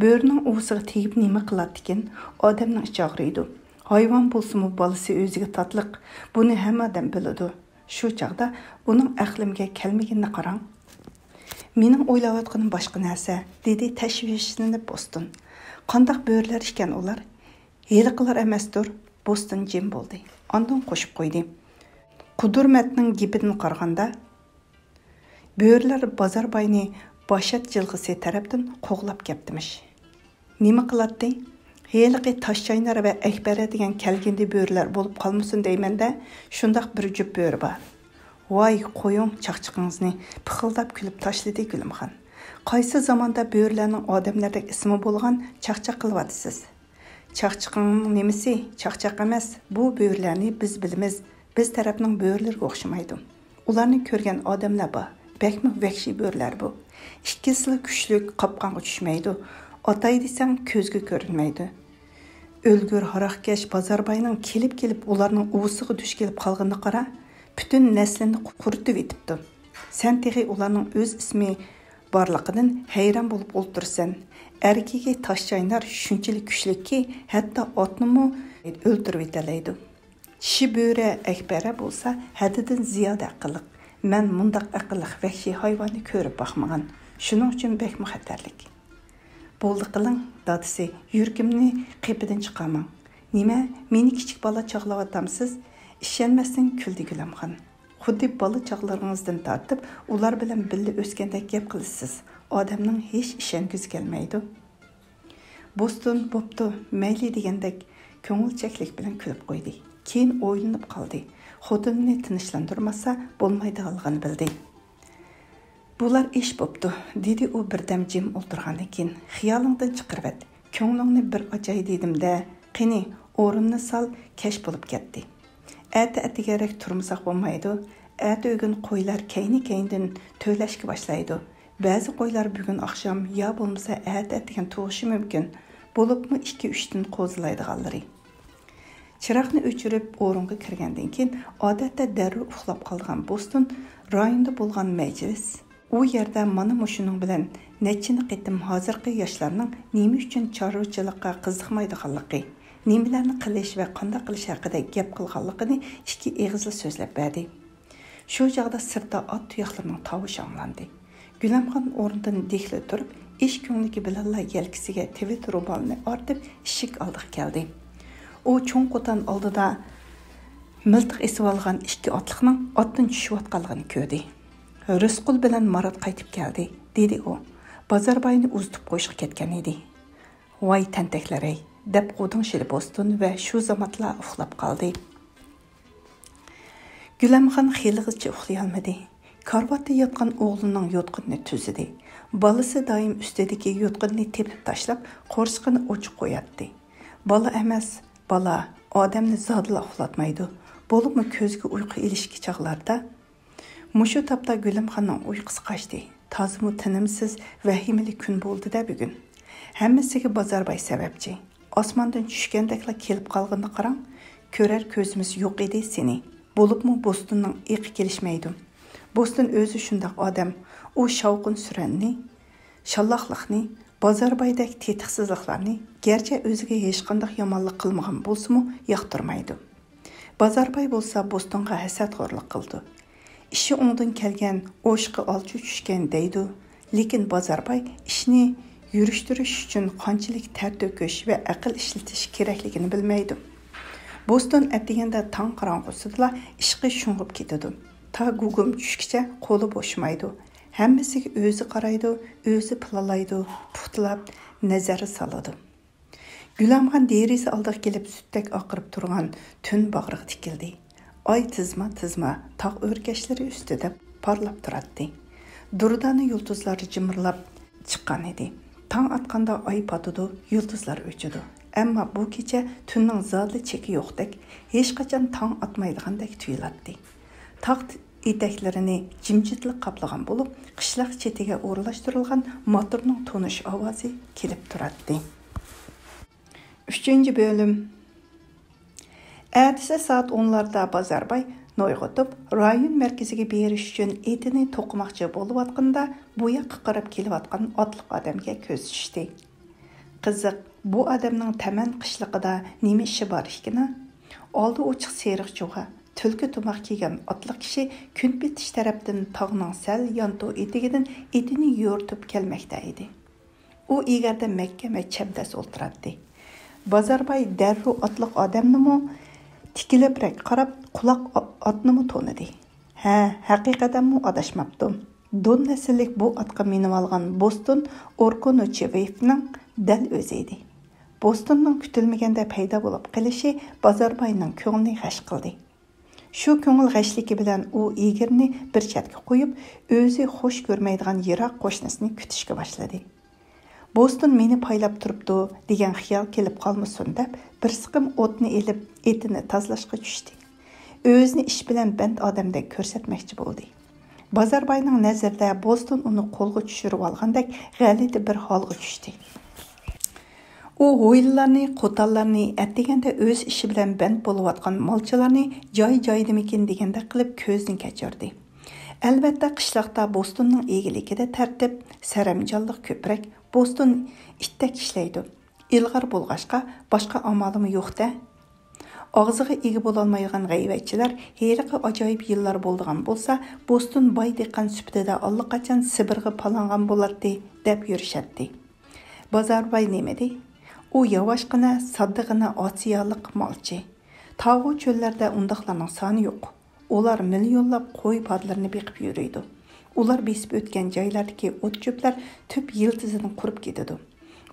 بۆرىنىڭ ئۇۋىسىغا تېگىپ نېمە قىلاتتىكىن؟ ئادەمنىڭ ئىچى ئاغرىيدۇ. ھايۋان بولسىمۇ بالىسى ئۆزىگە تاتلىق. بۇنى ھەممە ئادەم بىلىدۇ. شۇ چاغدا ئۇنىڭ ئەقلىمگە كەلمىگىنىنى قاراڭ. مېنىڭ ئويلاۋاتقىنىم باشقا نەرسە، دېدى تەشۋىشلىنىپ بوستون. قانداق بۆرىلەر ئىكەن ئۇلار؟ ھېلىقىلار ئەمەستۇر؟ بوستون جىم بولدى. ئاندىن قوشۇپ قويدى. قۇدۇرمەتنىڭ گېپىدىن قارىغاندا، بۆرىلەر بازارباينى باشات جىلغىسى تەرەپتىن قوغلاپ كەپتىمىش. نېمە قىلاتتى؟ ھېلىقى تاشچاينار ۋە ئەكبەرە دېگەن كەلگىندى بۆرىلەر بولۇپ قالمىسۇن دەيمەن-دە، شۇنداق بىر جۈپ بۆرە بار. ۋاي، قويۇڭ چاقچىقىڭىزنى، پىخىلداپ كۈلۈپ تاشلىدى گۈلۈمخان. قايسى زاماندا بۆرىلەرنىڭ ئادەملەردەك ئىسمى بولغان چاقچاق قىلىۋاتىسىز؟ چاقچىقىڭنىڭ نېمىسى؟ چاقچاق ئەمەس، بۇ بۆرىلەرنى بىز بىلىمىز، بىز تەرەپنىڭ بۆرىلىرىگە ئوخشىمايدۇ. ئۇلارنى كۆرگەن ئادەملەر بار، بەكمۇ ۋەھشىي بۆرىلەر بۇ. ئىككىسىلا كۈچلۈك، قاپقانغا چۈشمەيدۇ، ئاتاي دېسەڭ كۆزگە كۆرۈنمەيدۇ. ئۆلگۈر ھاراقكەش بازارباينىڭ كېلىپ-كېلىپ ئۇلارنىڭ ئۇۋىسىغا دۇچ كېلىپ قالغىنىغا قارا، پۈتۈن نەسلىنى قۇرۇتۇۋېتىپتۇ. سەن تېخى ئۇلارنىڭ ئۆز ئىسمى بارلىقىدىن ھەيران بولۇپ ئولتۇرىسەن. ئەركىكى تاش چاينار شۇنچىلىك كۈچلۈككى، ھەتتا ئاتنىمۇ ئۆلتۈرۈۋېتەلەيدۇ. چىشى بۆرە ئەكبەرە بولسا ھەددىدىن زىيادە ئەقىللىق. مەن مۇنداق ئەقىللىق ۋەھشىي ھايۋاننى كۆرۈپ باقمىغان. شۇنىڭ ئۈچۈن بەكمۇ خەتەرلىك. بولدى قىلىڭ، دادىسى، يۈرىكىمنى قېپىدىن چىقارماڭ. نېمە، مېنى كىچىك بالا چاغلاۋاتامسىز؟ ئىشەنمەستىن كۈلدى گۈلەمخان. خۇددى بالا چاغلىرىڭىزدىن تارتىپ ئۇلار بىلەن بىللە ئۆسكەندەك گەپ قىلىسىز. ئادەمنىڭ ھېچ ئىشەنگۈسى كەلمەيدۇ. بوستون بوپتۇ، مەيلى دېگەندەك كۆڭۈلچەكلىك بىلەن كۈلۈپ قويدى. كېيىن ئويلىنىپ قالدى. خوتۇنىنى تىنچلاندۇرماسا بولمايدىغانلىقىنى بىلدى. بۇلار ئىش بوپتۇ، دېدى ئۇ بىردەم جىم ئولتۇرغاندىن كېيىن. خىيالىڭدىن چىقىرىۋەت. كۆڭلۈڭنى بىر ئاچاي دېدىم-دە. قېنى، ئورۇننى سال، كەچ بولۇپ كەتتى. ئەتە ئەتىگەنرەك تۇرمىساق بولمايدۇ. ئەتە ئۆگۈن قويلار كەينى-كەينىدىن تۆلەشكە باشلايدۇ. بەزى قويلار بۈگۈن ئاخشام يا بولمىسا ئەتە ئەتىگەن تۇغۇشى مۇمكىن. بولۇپمۇ ئىككى-ئۈچتىن قوزىلايدىغانلىرى. چىراغنى ئۆچۈرۈپ ئورۇنغا كىرگەندىن كېيىن، ئادەتتە دەررۇ ئۇخلاپ قالىدىغان بوستون رايوندا بولغان مەجلىس، ئۇ يەردە مانا مۇشۇنىڭ بىلەن نەچچىنى قېتىم ھازىرقى ياشلارنىڭ نېمە ئۈچۈن چارۋىچىلىققا قىزىقمايدىغانلىقى، نېمىلەرنى قىلىش ۋە قانداق قىلىش ھەققىدە گەپ قىلغانلىقىنى ئىككى ئېغىزلا سۆزلەپ بەردى. شۇ چاغدا سىرتتا ئات تۇياقلىرىنىڭ تاۋۇشى ئاڭلاندى. گۈلەمخان ئورنىدىن دىكلا تۇرۇپ، ئىش كۆڭلىكى بىلەنلا يەلكىسىگە تىۋىت رومالىنى ئارتىپ، ئىشىك ئالدىغا كەلدى. ئۇ چوڭ قوتان ئالدىدا مىلتىق ئېسىۋالغان ئىككى ئاتلىقنىڭ ئاتتىن چۈشۈۋاتقانلىقىنى كۆردى. رىسقۇل بىلەن مارات قايتىپ كەلدى، دېدى ئۇ. بازارباينى ئۇزىتىپ قويۇشقا كەتكەن ئىدى. ۋاي تەنتەكلەر-ئەي، دەپ غۇدۇڭشىدى بوستون ۋە شۇ زاماتلا ئۇخلاپ قالدى. گۈلەمخان خېلىغىچە ئۇخلىيالمىدى. كارىۋاتتا ياتقان ئوغلىنىڭ يوتقىنىنى تۈزىدى. بالىسى دائىم ئۈستىدىكى يوتقىنىنى تېپىپ تاشلاپ، قورسىقىنى ئوچۇق قوياتتى. بالا ئەمەس، بالا ئادەمنى زادىلا ئۇخلاتمايدۇ. بولۇپمۇ كۆزگە ئۇيقۇ ئېلىشكى چاغلاردا. مۇشۇ تاپتا گۈلەمخاننىڭ ئۇيقۇسى قاچتى. تازىمۇ تىنىمسىز، ۋەھىمىلىك كۈن بولدى-دە بۈگۈن. ھەممىسىگە بازارباي سەۋەبچى. ئاسماندىن چۈشكەندەكلا كېلىپ قالغىنىنى قاراڭ، كۆرەر كۆزىمىز يوق ئىدى سېنى. بولۇپمۇ بوستوننىڭ ئېقى كېلىشمەيدۇ. بوستون ئۆزى شۇنداق ئادەم. ئۇ شاۋقۇن-سۈرەننى، شاللاقلىقنى، بازاربايدەك تېتىقسىزلىقلارنى، گەرچە ئۆزىگە ھېچقانداق يامانلىق قىلمىغان بولسىمۇ، ياقتۇرمايدۇ. بازارباي بولسا بوستونغا ھەسەتخورلۇق قىلىدۇ. ئىشى ئوڭدىن كەلگەن، ئوشۇقى ئالچى چۈشكەن دەيدۇ. لېكىن بازارباي ئىشنى يۈرۈشتۈرۈش ئۈچۈن قانچىلىك تەر تۆكۈش ۋە ئەقىل ئىشلىتىش كېرەكلىكىنى بىلمەيدۇ. بوستون ئەتىگەندە تاڭ قاراڭغۇسىدىلا ئىشقا شۇڭغۇپ كېتىدۇ. تا گۇگۇم چۈشكىچە قولى بوشىمايدۇ. ھەممىسىگە ئۆزى قارايدۇ، ئۆزى پىلانلايدۇ، پۇختىلاپ نەزەر سالىدۇ. گۈلەمخان دېرىزە ئالدىغا كېلىپ، سۈتتەك ئاقىرىپ تۇرغان تۈن باغرىغا تىكىلدى. ئاي تىزما تىزما تاغ ئۆركەشلىرى ئۈستىدە پارلاپ تۇراتتى. دۇردانە يۇلتۇزلار جىمىرلاپ چىققان ئىدى. تاڭ ئاتقاندا ئاي پاتىدۇ، يۇلتۇزلار ئۆچىدۇ. ئەمما بۇ كېچە تۈننىڭ زادىلا چېكى يوقتەك، ھېچقاچان تاڭ ئاتمايدىغاندەك تۇيۇلاتتى. تاغ ئېتەكلىرىنى جىمجىتلىق قاپلىغان بولۇپ، قىشلاق چېتىگە ئورۇنلاشتۇرۇلغان موتورنىڭ تونۇش ئاۋازى كېلىپ تۇراتتى. ئۈچىنچى بۆلۈم. ئەتىسى سائەت ئونلاردا بازارباي نويغۇتۇپ رايون مەركىزىگە بېرىش ئۈچۈن ئېتىنى توقۇماقچى بولۇۋاتقىنىدا، بۇ ياققا قاراپ كېلىۋاتقان ئاتلىق ئادەمگە كۆزى چۈشتى. قىزىق، بۇ ئادەمنىڭ تەمەن قىشلىقىدا نېمە ئىشى بار ئىكىنا؟ ئالدى ئوچۇق سېرىق جۇغا، تۈلكە تۇماق كىيگەن ئاتلىق كىشى كۈن پېتىش تەرەپتىن تاغنىڭ سەل يانتۇ ئېتىكىدىن ئېتىنى يورۇتۇپ كەلمەكتە ئىدى. ئۇ ئېگەردە مەھكەم ۋە چەبدەس ئولتۇراتتى. بازارباي دەررۇ ئاتلىق ئادەمنىمۇ تىكىلىپرەك قاراپ، قۇلاق ئا-، ئاتنىمۇ تونۇدى. ھە، ھەقىقەتەنمۇ ئاداشماپتۇ. دون نەسىللىك بۇ ئاتقا مىنىۋالغان بوستون ئوركونوچېۋېفنىڭ دەل ئۆزى ئىدى. بوستوننىڭ كۈتۈلمىگەندە پەيدا بولۇپ قېلىشى بازارباينىڭ كۆڭلىنى غەش قىلدى. شۇ كۆڭۈل غەشلىكى بىلەن ئۇ ئىگىرنى بىر چەتكە قويۇپ، ئۆزى خوش كۆرمەيدىغان يىراق قوشنىسىنى كۈتۈشكە باشلىدى. بوستون مېنى پايلاپ تۇرۇپتۇ دېگەن خىيال كېلىپ قالمىسۇن دەپ، بىر سىقىم ئوتنى ئېلىپ، ئېتىنى تازىلاشقا چۈشتى. ئۆزىنى ئىش بىلەن بەند ئادەمدەك كۆرسەتمەكچى بولدى. بازارباينىڭ نەزىرىدە بوستون ئۇنى قولغا چۈشۈرۈۋالغاندەك غەلىتە بىر ھالغا چۈشتى. ئۇ ھويلىلارنى، قوتانلارنى، ئەتىگەندە ئۆز ئىشى بىلەن بەند بولۇۋاتقان مالچىلارنى جاي-جايدىمىكىن دېگەندەك قىلىپ كۆزدىن كەچۈردى. ئەلۋەتتە، قىشلاقتا بوستوننىڭ ئىگىلىكىدە تەرتىپ، سەرەمجانلىق كۆپرەك. بوستون ئىتتەك ئىشلەيدۇ. ئىلغار بولغاچقا، باشقا ئامالىمۇ يوق-دە. ئاغزىغا ئىگە بولالمايدىغان غەيۋەتچىلەر ھېلىقى ئاجايىپ يىللار بولىدىغان بولسا، بوستون باي دېھقان سۈپىتىدە ئاللىقاچان سىبىرغا پالانغان بولاتتى، دەپ يۈرۈشەتتى. بازارباي نېمىدى؟ ئۇ ياۋاشقىنا، ساددىغىنا ئاسىيالىق مالچى. تاغۇ چۆللەردە ئۇنداقلارنىڭ سانى يوق. ئۇلار مىليونلاپ قوي-پادىلىرىنى بېقىپ يۈرىدۇ. ئۇلار بېسىپ ئۆتكەن جايلاردىكى ئوت-چۆپلەر تۈپ يىلتىزىدىن قۇرۇپ كېتىدۇ.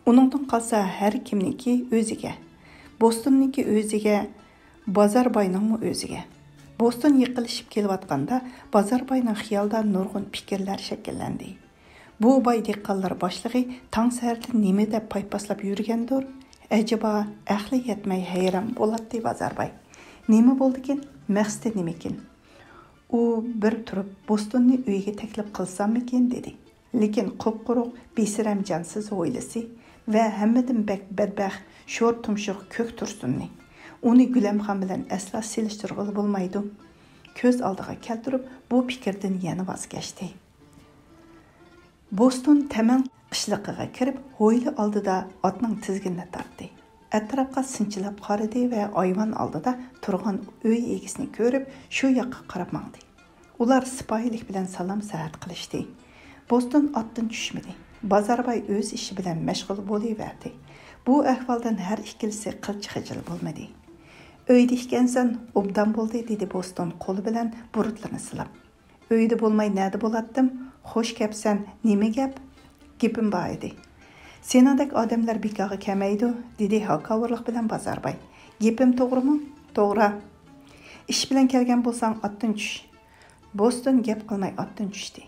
ئۇنىڭدىن قالسا ھەر كىمنىڭكى ئۆزىگە. بوستوننىڭكى ئۆزىگە، بازارباينىڭمۇ ئۆزىگە. بوستون يېقىنلىشىپ كېلىۋاتقاندا، بازارباينىڭ خىيالىدا نۇرغۇن پىكىرلەر شەكىللەندى. بۇ باي دېھقانلار باشلىقى تاڭ سەھەردە نېمە دەپ پايپاسلاپ يۈرگەندۇر؟ ئەجەبا، ئەقلى يەتمەي ھەيران بولاتتى بازارباي. نېمە بولدىكىن؟ مەقسىتى نېمىكىن؟ ئۇ بىر تۇرۇپ، بوستوننى ئۆيىگە تەكلىپ قىلساممىكىن؟ دېدى. لېكىن قۇپقۇرۇق، بىسەرەمجانسىز ھويلىسى ۋە ھەممىدىن بەك بەتبەخت شور تۇمشۇق كۆك تۇرسۇننى، ئۇنى گۈلەمخان بىلەن ئەسلا سېلىشتۇرغىلى بولمايدۇ. كۆز ئالدىغا كەلتۈرۈپ، بۇ پىكىردىن يەنە ۋاز كەچتى. بوستون تەمەن قىشلىقىغا كىرىپ، ھويلا ئالدىدا ئاتنىڭ تىزگىنىنى تارتتى. ئەتراپقا سىنچىلاپ قارىدى ۋە ئايۋان ئالدىدا تۇرغان ئۆي ئىگىسىنى كۆرۈپ، شۇ ياققا قاراپ ماڭدى. ئۇلار سىپايىلىك بىلەن سالام-سەھەت قىلىشتى. بوستون ئاتتىن چۈشمىدى. بازارباي ئۆز ئىشى بىلەن مەشغۇل بولۇۋەردى. بۇ ئەھۋالدىن ھەر ئىككىلىسى قىلچە خىجىل بولمىدى. ئۆيدە ئىكەنسەن، ئوبدان بولدى، دېدى بوستون قولى بىلەن بۇرۇتلىرىنى سىلاپ. ئۆيدە بولماي نەدە بولاتتىم؟ خوش كەپسەن، نېمە گەپ؟ گېپىم بار ئىدى. سېنىڭدەك ئادەملەر بىكارغا كەلمەيدۇ، دېدى ھاكاۋۇرلۇق بىلەن بازارباي. گېپىم توغرىمۇ؟ توغرا. ئىش بىلەن كەلگەن بولساڭ ئاتتىن چۈش. بوستون گەپ قىلماي ئاتتىن چۈشتى.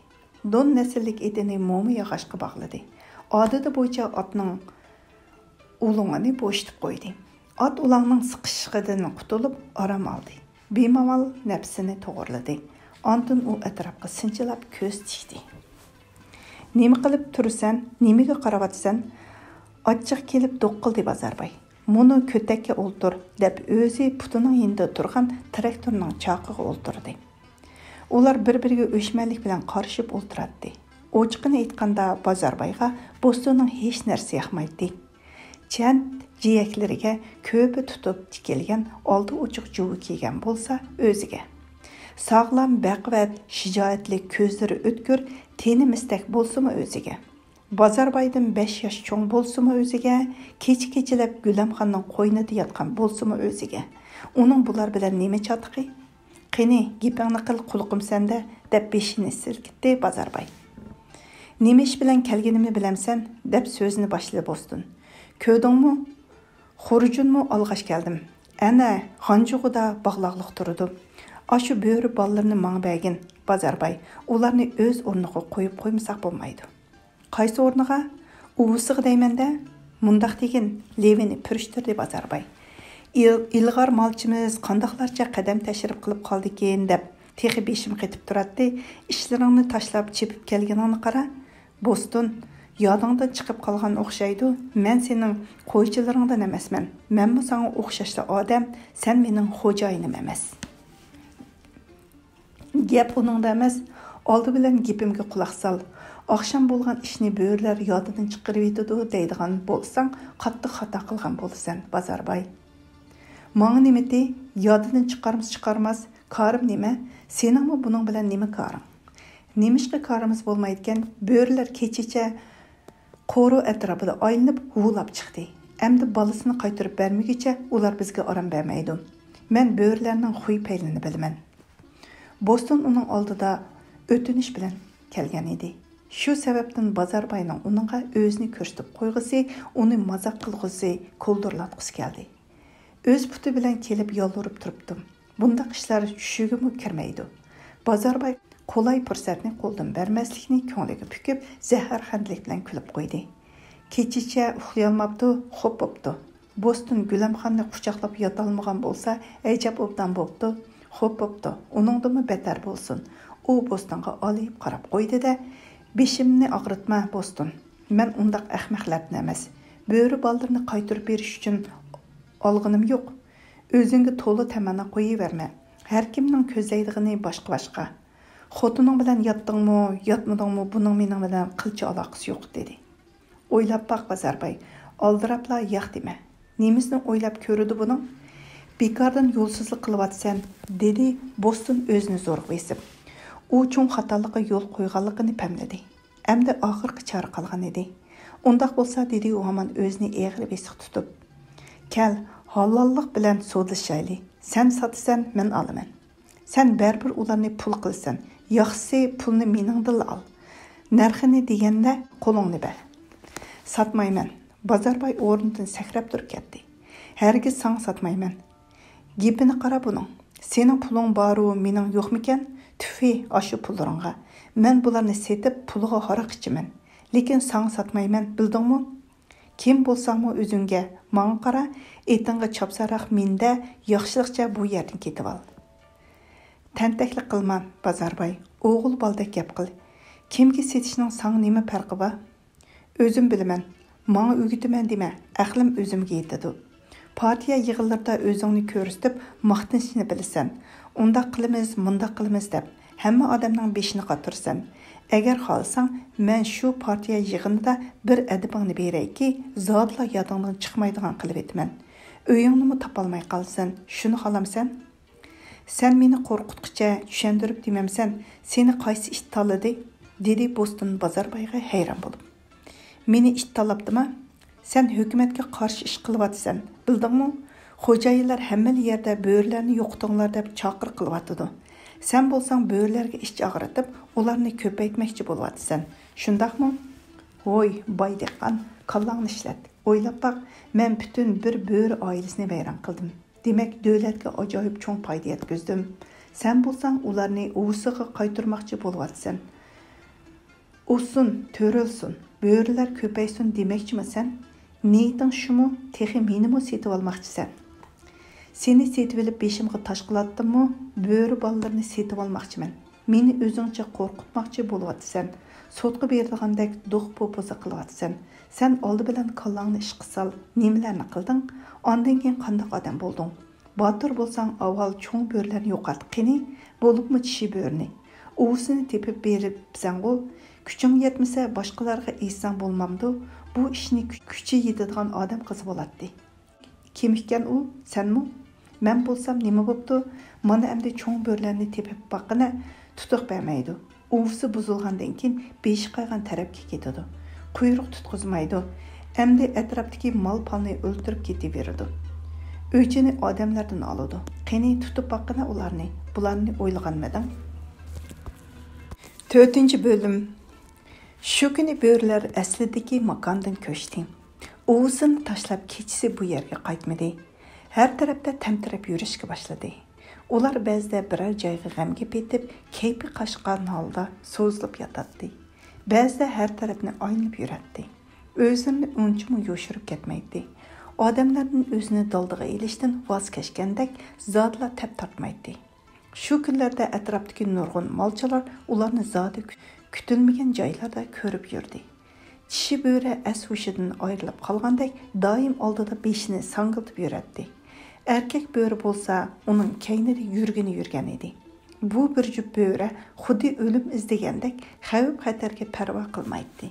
دون نەسىللىك ئېتىنى موما ياغاچقا باغلىدى. ئادىتى بويىچە ئاتنىڭ ئۇلۇڭىنى بوشىتىپ قويدى. ئات ئۇلاغنىڭ سىقىشىشىدىن قۇتۇلۇپ ئارام ئالدى. بىمالال نەپسىنى توغرىلىدى. ئاندىن ئۇ ئەتراپقا سىنچىلاپ كۆز تىكتى. نېمە قىلىپ تۇرىسەن؟ نېمىگە قاراۋاتىسەن؟ ئاچچىق كېلىپ دوق قىلدى بازارباي. مۇنۇ كۆتەككە ئولتۇر، دەپ ئۆزى پۇتىنىڭ يېنىدا تۇرغان تىراكتورنىڭ چاقىغا ئولتۇردى. ئۇلار بىر-بىرىگە ئۆچمەنلىك بىلەن قارىشىپ ئولتۇراتتى. ئوچۇقىنى ئېيتقاندا، بازاربايغا بوستوننىڭ ھېچ نەرسىسى ياقمايتتى. چەنت جىيەكلىرىگە كۆپە تۇتۇپ تىكىلگەن ئالدى ئوچۇق جۇۋا كىيگەن بولسا ئۆزىگە. ساغلام، بەقۇۋۋەت، شىجائەتلىك، كۆزلىرى ئۆتكۈر، تېنى مىستەك بولسىمۇ ئۆزىگە. بازاربايدىن بەش ياش چوڭ بولسىمۇ ئۆزىگە، كېچە-كېچىلەپ گۈلەمخاننىڭ قوينىدا ياتقان بولسىمۇ ئۆزىگە. ئۇنىڭ بۇلار بىلەن نېمە چاتىقى؟ قېنى، گېپىڭنى قىل، قۇلىقىم سەندە، دەپ بېشىنى سىلكىتتى بازارباي. نېمە ئىش بىلەن كەلگىنىمنى بىلەمسەن؟ دەپ سۆزىنى باشلىدى بوستون. كۆردۈڭمۇ؟ خۇرجۇنمۇ ئالغاچ كەلدىم. ئەنە، غانجۇغۇدا باغلاقلىق تۇرىدۇ. ئاشۇ بۆرە بالىلىرىنى ماڭا بەرگىن، بازارباي. ئۇلارنى ئۆز ئورنىغا قويۇپ قويمىساق بولمايدۇ. قايسى ئورنىغا؟ ئۇۋىسىغا دەيمەن-دە. مۇنداق دېگىن، لېۋىنى پۈرۈشتۈردى بازارباي. ئىل-، ئىلغار مالچىمىز قانداقلارچە قەدەم تەشرىپ قىلىپ قالدىكىن دەپ، تېخى بېشىم قېتىپ تۇراتتى. ئىشلىرىڭنى تاشلاپ چېپىپ كەلگىنىڭنى قارا. بوستون، يادىڭدىن چىقىپ قالغان ئوخشايدۇ، مەن سېنىڭ قويچىلىرىڭدىن ئەمەسمەن. مەنمۇ ساڭا ئوخشاشلا ئادەم، سەن مېنىڭ خوجايىنىم ئەمەس. گەپ ئۇنىڭدا ئەمەس، ئالدى بىلەن گېپىمگە قۇلاق سال. ئاخشام بولغان ئىشنى بۆرىلەر يادىدىن چىقىرىۋېتىدۇ دەيدىغان بولساڭ، قاتتىق خاتا قىلغان بولىسەن، بازارباي. ماڭا نېمىتى؟ يادىدىن چىقارمىسا چىقارماس، كارىم نېمە؟ سېنىڭمۇ بۇنىڭ بىلەن نېمە كارىڭ؟ نېمىشقا كارىمىز بولمايدىكەن؟ بۆرىلەر كېچىچە قورۇ ئەتراپىدا ئايلىنىپ ھۇۋلاپ چىقتى. ئەمدى بالىسىنى قايتۇرۇپ بەرمىگۈچە ئۇلار بىزگە ئارام بەرمەيدۇ. مەن بۆرىلەرنىڭ خۇي-پەيلىنى بىلىمەن. بوستون ئۇنىڭ ئالدىدا ئۆتۈنۈش بىلەن كەلگەن ئىدى. شۇ سەۋەبتىن بازارباينىڭ ئۇنىڭغا ئۆزىنى كۆرسىتىپ قويغۇسى، ئۇنى مازاق قىلغۇسى، كولدۇرلاتقۇسى كەلدى. ئۆز پۇتى بىلەن كېلىپ يالۋۇرۇپ تۇرۇپتۇ. بۇنداق ئىشلار چۈشىگىمۇ كىرمەيدۇ. بازارباي قولاي پۇرسەتنى قولدىن بەرمەسلىكنى كۆڭلىگە پۈكۈپ، زەھەرخەندىلىك بىلەن كۈلۈپ قويدى. كېچىچە ئۇخلىيالماپتۇ، خوپ بوپتۇ. بوستون گۈلەمخاننى قۇچاقلاپ ياتالمىغان بولسا، ئەجەب ئوبدان بوپتۇ. خوپ بوپتۇ، ئۇنىڭدىنمۇ بەتەر بولسۇن. ئۇ بوستونغا ئالىيىپ قاراپ قويدى-دە، بېشىمنى ئاغرىتما، بوستون. مەن ئۇنداق ئەخمەقلەردىن ئەمەس. بۆرە بالىلىرىنى قايتۇرۇپ بېرىش ئۈچۈن ئالغىنىم يوق. ئۆزۈڭگە تولا تەمەننا قويۇۋەرمە. ھەركىمنىڭ كۆزلەيدىغىنى باشقا-باشقا. خوتۇنۇڭ بىلەن ياتتىڭمۇ، ياتمىدىڭمۇ، بۇنىڭ مېنىڭ بىلەن قىلچە ئالاقىسى يوق، دېدى. ئويلاپ باق، بازارباي، ئالدىراپلا ياق دېمە. نېمىسىنى ئويلاپ كۆرىدۇ بۇنىڭ؟ بىكاردىن يولسىزلىق قىلىۋاتىسەن، دېدى بوستون ئۆزىنى زورغا بېسىپ. ئۇ چوڭ خاتالىققا يول قويغانلىقىنى پەملىدى. ئەمدى ئاخىرقى چارە قالغان ئىدى. ئۇنداق بولسا، دېدى ئۇ ھامان ئۆزىنى ئېغىر بېسىق تۇتۇپ. كەل، ھالاللىق بىلەن سودىلىشايلى. سەن ساتىسەن، مەن ئالىمەن. سەن بەرىبىر ئۇلارنى پۇل قىلىسەن. ياخشىسى، پۇلنى مېنىڭدىنلا ئال. نەرخىنى دېگەندە، قولۇڭنى بەر. ساتمايمەن. بازارباي ئورنىدىن سەكرەپ تۇرۇپ كەتتى. ھەرگىز ساڭا ساتمايمەن. گېپىنى قارا بۇنىڭ. سېنىڭ پۇلۇڭ بارۇ، مېنىڭ يوقمىكەن؟ تۈفى ئاشۇ پۇللىرىڭغا. مەن بۇلارنى سېتىپ، پۇلىغا ھاراق ئىچىمەن. لېكىن ساڭا ساتمايمەن، بىلدىڭمۇ؟ كىم بولساڭمۇ ئۆزۈڭگە، ماڭا قارا، ئېتىڭغا چاپسانراق مىن-دە، ياخشىلىقچە بۇ يەردىن كېتىۋال. تەنتەكلىك قىلما، بازارباي، ئوغۇل بالىدەك گەپ قىل. كىمگە سېتىشنىڭ ساڭا نېمە پەرقى بار؟ ئۆزۈم بىلىمەن، ماڭا ئۆگىتىمەن دېمە، ئەقلىم ئۆزۈمگە يېتىدۇ. پارتىيە يىغىنلىرىدا ئۆزۈڭنى كۆرسىتىپ، ماختىنىشنى بىلىسەن. ئۇنداق قىلىمىز، مۇنداق قىلىمىز دەپ، ھەممە ئادەمنىڭ بېشىنى قاتۇرىسەن. ئەگەر خالىساڭ، مەن شۇ پارتىيە يىغىنىدا بىر ئەدىپىڭنى بېرەيكى، زادىلا يادىڭدىن چىقمايدىغان قىلىۋېتىمەن. ئۆيۈڭنىمۇ تاپالماي قالىسەن. شۇنى خالامسەن؟ سەن مېنى قورقۇتقۇچە چۈشەندۈرۈپ دېمەمسەن، سېنى قايسى ئىت تاللىدى؟ دېدى بوستون بازاربايغا ھەيران بولۇپ. مېنى ئىت تاللاپتىما؟ سەن ھۆكۈمەتكە قارشى ئىش قىلىۋاتىسەن، بىلدىڭمۇ؟ خوجايىنلار ھەممىلا يەردە بۆرىلەرنى يوقىتىڭلار دەپ چاقىرىق قىلىۋاتىدۇ. سەن بولساڭ بۆرىلەرگە ئىچ ئاغرىتىپ، ئۇلارنى كۆپەيتمەكچى بولۇۋاتىسەن. شۇنداقمۇ؟ ھوي، باي دېھقان، كاللاڭنى ئىشلەت. ئويلاپ باق، مەن پۈتۈن بىر بۆرە ئائىلىسىنى ۋەيران قىلدىم. دېمەك، دۆلەتكە ئاجايىپ چوڭ پايدا يەتكۈزدۈم. سەن بولساڭ ئۇلارنى ئۇۋىسىغا قايتۇرماقچى بولۇۋاتىسەن. ئۇسسۇن، تۆرۈلسۇن، بۆرىلەر كۆپەيسۇن دېمەكچىمۇ سەن؟ نىيىتىڭ شۇمۇ؟ تېخى مېنىمۇ سېتىۋالماقچىسەن؟ سېنى سېتىۋېلىپ بېشىمغا تاش قىلاتتىممۇ؟ بۆرە بالىلىرىنى سېتىۋالماقچىمەن. مېنى ئۆزۈڭچە قورقۇتماقچى بولۇۋاتىسەن. سوتقا بېرىدىغاندەك دوخ پوپوزا قىلىۋاتىسەن. سەن ئالدى بىلەن كاللاڭنى ئىشقا سال، نېمىلەرنى قىلدىڭ؟ ئاندىن كېيىن قانداق ئادەم بولدۇڭ؟ باتۇر بولساڭ، ئاۋۋال چوڭ بۆرىلەرنى يوقات، قېنى، بولۇپمۇ چىشى بۆرىنى. ئۇۋىسىنى تېپىپ بېرىپسەنغۇ؟ كۈچۈڭ يەتمىسە، باشقىلارغا ئېيتساڭ بولمامدۇ؟ بۇ ئىشنى كۈ-، كۈچى يېتىدىغان ئادەم قىلسا بولاتتى. كىم ئىكەن ئۇ؟ سەنمۇ؟ مەن بولسام نېمە بوپتۇ؟ مانا ئەمدى چوڭ بۆرىلەرنى تېپىپ باققىنە، تۇتۇق بەرمەيدۇ. ئۇۋىسى بۇزۇلغاندىن كېيىن بېشى قايغان تەرەپكە كېتىدۇ. قۇيرۇق تۇتقۇزمايدۇ. ئەمدى ئەتراپتىكى مال-پالنى ئۆلتۈرۈپ كېتىۋېرىدۇ. ئۆچىنى ئادەملەردىن ئالىدۇ. قېنى، تۇتۇپ باققىنا ئۇلارنى. بۇلارنى ئويلىغانمىدىڭ؟ تۆتىنچى بۆلۈم. شۇ كۈنى بۆرىلەر ئەسلىدىكى ماكاندىن كۆچتى. ئۇۋىسىنى تاشلاپ كېچىسى بۇ يەرگە قايتمىدى. ھەر تەرەپتە تەمتىرەپ يۈرۈشكە باشلىدى. ئۇلار بەزىدە بىرەر جايغا غەمگە پېتىپ، كەيپى قاچقان ھالدا سوزۇلۇپ ياتاتتى. بەزىدە ھەر تەرەپنى ئايلىنىپ يۈرەتتى. ئۆزلىرىنى ئۇنچىمۇ يوشۇرۇپ كەتمەيتتى. ئادەملەردىن ئۆزىنى دالدىغا ئېلىشتىن ۋاز كەچكەندەك زادىلا تەپ تارتمايتتى. شۇ كۈنلەردە ئەتراپتىكى نۇرغۇن مالچىلار ئۇلارنى زادى كۈ-، كۈتۈلمىگەن جايلاردا كۆرۈپ يۈردى. چىشى بۆرە ئەس-ھوشىدىن ئايرىلىپ قالغاندەك دائىم ئالدىدا بېشىنى ساڭگىلىتىپ يۈرەتتى. ئەركەك بۆرە بولسا ئۇنىڭ كەينىدە يۈرگىنى يۈرگەن ئىدى. بۇ بىر جۈپ بۆرە خۇددى ئۆلۈم ئىزدىگەندەك خەۋپ-خەتەرگە پەرۋا قىلمايتتى.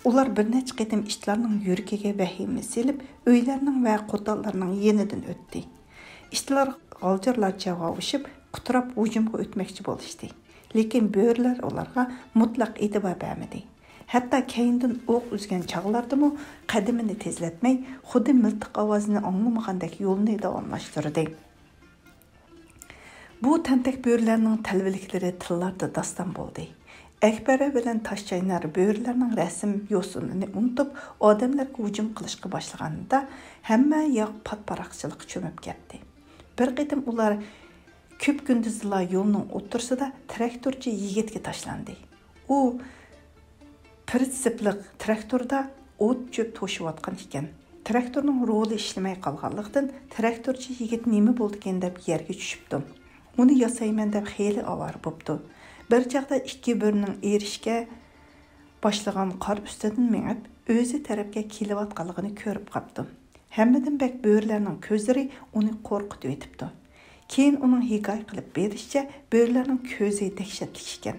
ئۇلار بىر نەچچە قېتىم ئىتلارنىڭ يۈرىكىگە ۋەھىمە سېلىپ، ئۆيلەرنىڭ ۋە قوتانلارنىڭ يېنىدىن ئۆتتى. ئىتلار غالجىرلارچە ۋاۋۇشۇپ، قۇتراپ ھۇجۇمغا ئۆتمەكچى بولۇشتى. لېكىن بۆرىلەر ئۇلارغا مۇتلەق ئېتىبار بەرمىدى. ھەتتا كەينىدىن ئوق ئۈزگەن چاغلاردىمۇ قەدىمىنى تېزلەتمەي، خۇددى مىلتىق ئاۋازىنى ئاڭلىمىغاندەك يولىنى داۋاملاشتۇردى. بۇ تەنتەك بۆرىلەرنىڭ تەلۋىلىكلىرى تىللاردا داستان بولدى. ئەكبەرە بىلەن تاشچاينار بۆرىلەرنىڭ رەسىم يوسۇنىنى ئۇنتۇپ، ئادەملەرگە ھۇجۇم قىلىشقا باشلىغاندا، ھەممە ياق پاتپاراقچىلىققا چۆمۈپ كەتتى. بىر قېتىم ئۇلار كۈپكۈندۈزدىلا يولنىڭ ئوتتۇرىسىدا تىراكتورچى يىگىتكە تاشلاندى. ئۇ پىرىتسىپلىق تىراكتوردا ئوت-چۆپ توشۇۋاتقان ئىكەن. تىراكتورنىڭ رولى ئىشلىمەي قالغانلىقتىن، تىراكتورچى يىگىت نېمە بولدىكىن دەپ يەرگە چۈشۈپتۇ. ئۇنى ياسايمەن دەپ خېلى ئاۋارە بوپتۇ. بىر چاغدا ئىككى بۆرىنىڭ ئېرىشكە باشلىغان قار ئۈستىدىن مېڭىپ، ئۆزى تەرەپكە كېلىۋاتقانلىقىنى كۆرۈپ قاپتۇ. ھەممىدىن بەك بۆرىلەرنىڭ كۆزلىرى ئۇنى قورقۇتۇۋېتىپتۇ. كېيىن ئۇنىڭ ھېكايە قىلىپ بېرىشىچە، بۆرىلەرنىڭ كۆزى دەھشەتلىك ئىكەن.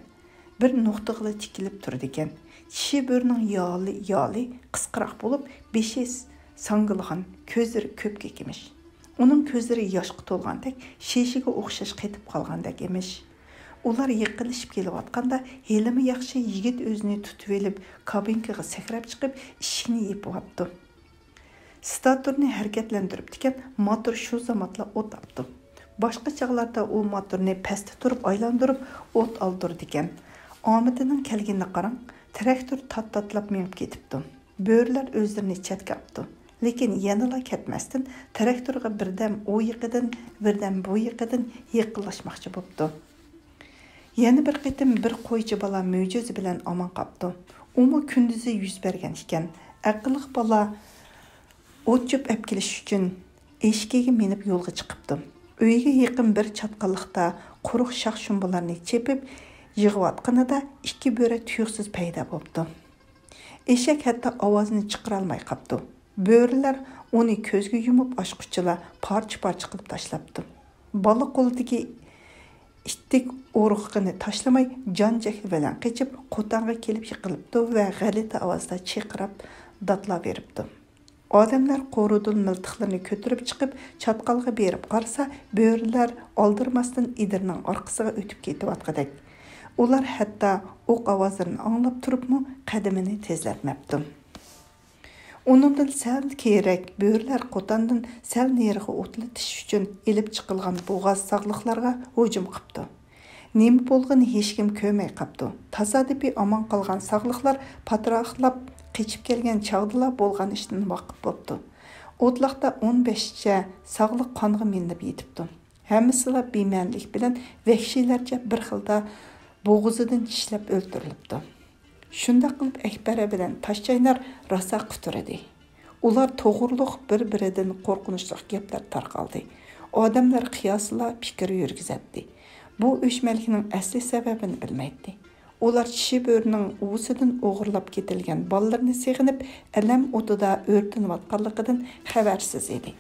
بىر نۇقتىغىلا تىكىلىپ تۇرىدىكەن. چىشى بۆرىنىڭ يالى، يالى قىسقىراق بولۇپ، بېشى ساڭگىلىغان، كۆزلىرى كۆپكۆك ئىمىش. ئۇنىڭ كۆزلىرى ياشقا تولغاندەك، شېشىگە ئوخشاش قېتىپ قالغاندەك ئىمىش. ئۇلار يېقىنلىشىپ كېلىۋاتقاندا، ھېلىمۇ ياخشى يىگىت ئۆزىنى تۇتۇۋېلىپ، كابىنكىغا سەكرەپ چىقىپ، ئىشىكنى يېپىۋاپتۇ. ستاتورنى ھەرىكەتلەندۈرۈپتىكەن، موتور شۇ زاماتلا ئوت ئاپتۇ. باشقا چاغلاردا ئۇ موتورنى پەستە تۇرۇپ ئايلاندۇرۇپ ئوت ئالدۇرىدىكەن. ئامىتىنىڭ كەلگىنىنى قاراڭ، تىراكتور تات-تاتلاپ مېڭىپ كېتىپتۇ. بۆرىلەر ئۆزلىرىنى چەتكە ئاپتۇ. لېكىن يەنىلا كەتمەستىن، تىراكتورغا بىردەم ئۇ يېقىدىن، بىردەم بۇ يېقىدىن يېقىنلاشماقچى بوپتۇ. يەنە بىر قېتىم بىر قويچى بالا مۆجىزە بىلەن ئامان قاپتۇ. ئۇمۇ كۈندۈزى يۈز بەرگەن ئىكەن. ئەقىللىق بالا ئوت-چۆپ ئەپكېلىش ئۈچۈن ئېشىكىگە مىنىپ يولغا چىقىپتۇ. ئۆيىگە يېقىن بىر چاتقاللىقتا قۇرۇق شاخ-شۇمبىلارنى چېپىپ يىغىۋاتقىنىدا، ئىككى بۆرە تۇيۇقسىز پەيدا بوپتۇ. ئېشەك ھەتتا ئاۋازىنى چىقىرالماي قاپتۇ. بۆرىلەر ئۇنى كۆزگە يۇمۇپ ئاچقۇچىلا پارچە-پارچە قىلىپ تاشلاپتۇ. بالا قولىدىكى ئىتتىك ئورغىقىنى تاشلىماي، جان-جەھلى بىلەن قېچىپ، قوتانغا كېلىپ يىقىلىپتۇ ۋە غەلىتە ئاۋازدا چىرقىراپ داتلاۋېرىپتۇ. ئادەملەر قورۇدىن مىلتىقلىرىنى كۆتۈرۈپ چىقىپ، چاتقالغا بېرىپ قارىسا، بۆرىلەر ئالدىرىماستىن ئېدىرنىڭ ئارقىسىغا ئۆتۈپ كېتىۋاتقۇدەك. ئۇلار ھەتتا ئوق ئاۋازلىرىنى ئاڭلاپ تۇرۇپمۇ قەدىمىنى تېزلەتمەپتۇ. ئۇنىڭدىن سەل كېيىنرەك بۆرىلەر قوتاندىن سەل نېرىغا ئوتلىتىش ئۈچۈن ئېلىپ چىقىلغان بوغاز ساغلىقلارغا ھۇجۇم قىپتۇ. نېمە بولغىنى ھېچكىم كۆرمەي قاپتۇ. تاسادىپىي ئامان قالغان ساغلىقلار پاتراقلاپ قېچىپ كەلگەن چاغدىلا بولغان ئىشتىن ۋاقىپ بوپتۇ. ئوتلاقتا ئون بەشچە ساغلىق قانغا مىلىنىپ يېتىپتۇ. ھەممىسىلا بىمەنىلىك بىلەن ۋەھشىيلەرچە بىر خىلدا بوغۇزىدىن چىشلەپ ئۆلتۈرۈلۈپتۇ. شۇنداق قىلىپ ئەكبەرە بىلەن تاشچاينار راسا قۇترىدى. ئۇلار توغرۇلۇق بىر-بىرىدىن قورقۇنچلۇق گەپلەر تارقالدى. ئادەملەر قىياسىلا پىكىر يۈرگۈزەتتى. بۇ ئۆچمەنلىكنىڭ ئەسلى سەۋەبىنى بىلمەيتتى. ئۇلار چىشى بۆرىنىڭ ئۇۋىسىدىن ئوغرىلاپ كېتىلگەن بالىلىرىنى سېغىنىپ، ئەلەم ئوتىدا ئۆرتىنىۋاتقانلىقىدىن خەۋەرسىز ئىدى.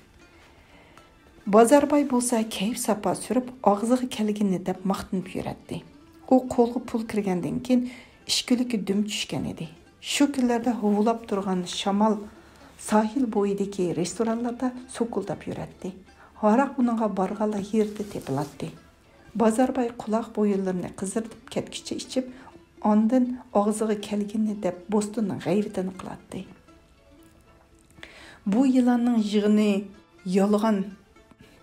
بازارباي بولسا كەيپ-ساپا سۈرۈپ، ئاغزىغا كەلگىنىنى دەپ ماختىنىپ يۈرەتتى. ئۇ قولغا پۇل كىرگەندىن كېيىن ئىچكۈلۈكى دۈم چۈشكەن ئىدى. شۇ كۈنلەردە ھۇۋلاپ تۇرغان شامال ساھىل بويىدىكى رېستورانلاردا سوكۇلداپ يۈرەتتى. ھاراق ئۇنىڭغا بارغانلا يېرىدە تېپىلاتتى. بازارباي قۇلاق بويۇنلىرىنى قىزىرتىپ كەتكۈچە ئىچىپ، ئاندىن ئاغزىغا كەلگىنىنى دەپ بوستوننىڭ غەيۋىتىنى قىلاتتى. بۇ يىلاننىڭ يىغىنى يالىغان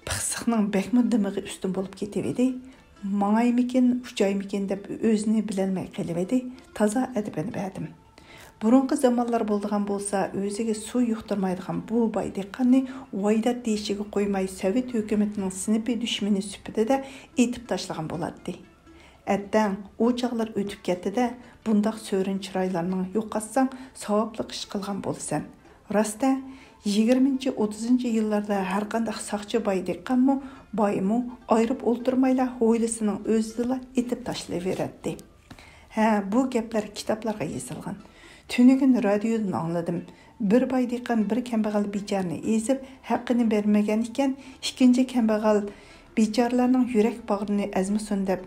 پىخسىقنىڭ بەكمۇ دىمىقى ئۈستۈن بولۇپ كېتىۋىدى. ماڭايمىكىن، ئۇچايمىكىن دەپ ئۆزىنى بىلەلمەي قېلىۋىدى. تازا ئەدىپىنى بەردىم. بۇرۇنقى زامانلار بولىدىغان بولسا، ئۆزىگە سۇ يۇقتۇرمايدىغان بۇ باي دېھقاننى ۋايدات دېيىشىگە قويماي، سوۋېت ھۆكۈمىتىنىڭ سىنىپىي دۈشمىنى سۈپىتىدە ئېتىپ تاشلىغان بولاتتى. ئەتەڭ ئۇ چاغلار ئۆتۈپ كەتتى-دە، بۇنداق سۆرۈن چىرايلارنىڭ يوقاتساڭ، ساۋابلىق ئىش قىلغان بولىسەن. راست-ە، يىگىرمىنچى، ئوتتۇزىنچى يىللاردا ھەرقانداق ساقچى باي دېھقانمۇ، بايمۇ ئايرىپ ئولتۇرمايلا ھويلىسىنىڭ ئۆزىدىلا ئېتىپ تاشلىۋېرەتتى. ھە، بۇ گەپلەر كىتابلارغا يېزىلغان. تۈنۈگۈن رادىيودىن ئاڭلىدىم. بىر باي دېھقان بىر كەمبەغەل بىچارىنى ئېزىپ، ھەققىنى بەرمىگەن ئىكەن، ئىككىنچى كەمبەغەل بىچارىلەرنىڭ يۈرەك باغرىنى ئەزمىسۇن دەپ،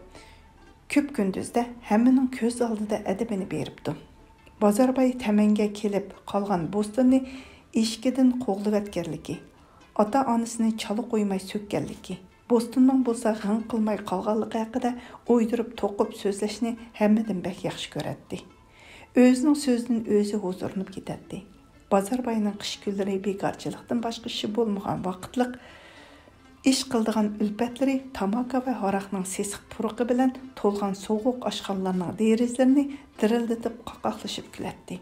كۈپكۈندۈزدە ھەممىنىڭ كۆز ئالدىدا ئەدىپىنى بېرىپتۇ. بازارباي تەمەنگە كېلىپ قالغان بوستوننى ئىشىكىدىن قوغلىۋەتكەنلىكى، ئاتا-ئانىسىنى چالا قويماي سۆككەنلىكى، بوستوننىڭ بولسا غىڭ قىلماي قالغانلىقى ھەققىدە ئويدۇرۇپ توقۇپ سۆزلەشنى ھەممىدىن بەك ياخشى كۆرەتتى. ئۆزىنىڭ سۆزىدىن ئۆزى ھۇزۇرلىنىپ كېتەتتى. بازارباينىڭ قىش كۈنلىرى بىكارچىلىقتىن باشقا ئىشى بولمىغان ۋاقىتلىق ئىش قىلىدىغان ئۈلپەتلىرى تاماكا ۋە ھاراقنىڭ سېسىق پۇرىقى بىلەن تولغان سوغۇق ئاشخانىلارنىڭ دېرىزىلىرىنى دىرىلدىتىپ قاقاقلىشىپ كۈلەتتى.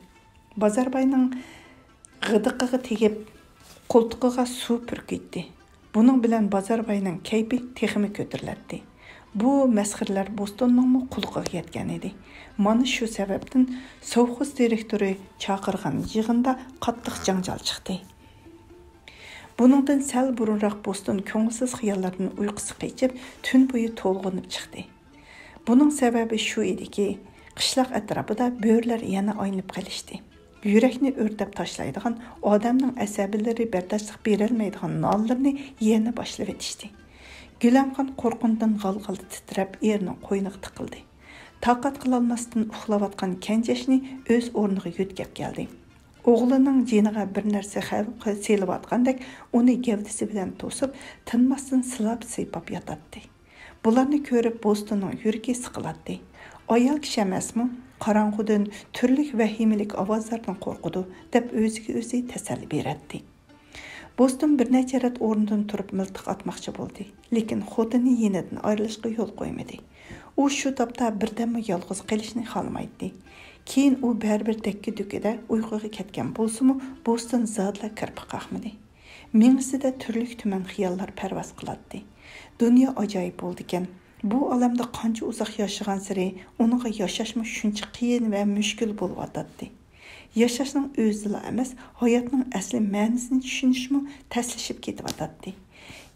بازارباينىڭ غىدىقىغا تېگىپ، قولتۇقىغا سۇ پۈركۈيتتى. بۇنىڭ بىلەن بازارباينىڭ كەيپى تېخىمۇ كۆتۈرۈلەتتى. بۇ مەسخىرىلەر بوستوننىڭمۇ قۇلىقىغا يەتكەن ئىدى. مانا شۇ سەۋەبتىن سوۋخوز دىرېكتورى چاقىرغان يىغىندا قاتتىق جاڭجال چىقتى. بۇنىڭدىن سەل بۇرۇنراق بوستون كۆڭۈلسىز خىياللاردىن ئۇيقۇسى قېچىپ، تۈن بويى تولغىنىپ چىقتى. بۇنىڭ سەۋەبى شۇ ئىدىكى، قىشلاق ئەتراپىدا بۆرىلەر يەنە ئايلىنىپ قېلىشتى. يۈرەكنى ئۆرتەپ تاشلايدىغان، ئادەمنىڭ ئەسەبىلىرى بەرداشلىق بېرەلمەيدىغان نالىلىرىنى يەنە باشلىۋېتىشتى. گۈلەمخان قورقۇندىن غال-غال تىترەپ، ئېرىنىڭ قوينىغا تىقىلدى. تاقەت قىلالماستىن ئۇخلاۋاتقان كەنجەشنى ئۆز ئورنىغا يۆتكەپ كەلدى. ئوغلىنىڭ جېنىغا بىر نەرسە خەۋپ سېلىۋاتقاندەك ئۇنى گەۋدىسى بىلەن توسۇپ، تىنماستىن سىلاپ-سىيپاپ ياتاتتى. بۇلارنى كۆرۈپ بوستوننىڭ يۈرىكى سىقىلاتتى. ئايال كىشى ئەمەسمۇ؟ قاراڭغۇدىن، تۈرلۈك ۋەھىمىلىك ئاۋازلاردىن قورقىدۇ، دەپ ئۆزىگە ئۆزى تەسەللى بېرەتتى. بوستون بىر نەچچە رەت ئورنىدىن تۇرۇپ مىلتىق ئاتماقچى بولدى، لېكىن خوتۇنى يېنىدىن ئايرىلىشقا يول قويمىدى. ئۇ شۇ تاپتا بىردەممۇ يالغۇز قېلىشنى خالىمايتتى. كېيىن ئۇ بەرىبىر دەككە-دۈككىدە ئۇيقۇغا كەتكەن بولسىمۇ، بوستون زادىلا كىرپىك قاقمىدى. مېڭىسىدە تۈرلۈك-تۈمەن خىياللار پەرۋاز قىلاتتى. دۇنيا ئاجايىپ بولىدىكەن. بۇ ئالەمدە قانچە ئۇزاق ياشىغانسېرى، ئۇنىڭغا ياشاشمۇ شۇنچە قىيىن ۋە مۈشكۈل بولۇۋاتاتتى. ياشاشنىڭ ئۆزىلا ئەمەس، ھاياتنىڭ ئەسلى مەنىسىنى چۈشىنىشمۇ تەسلىشىپ كېتىۋاتاتتى.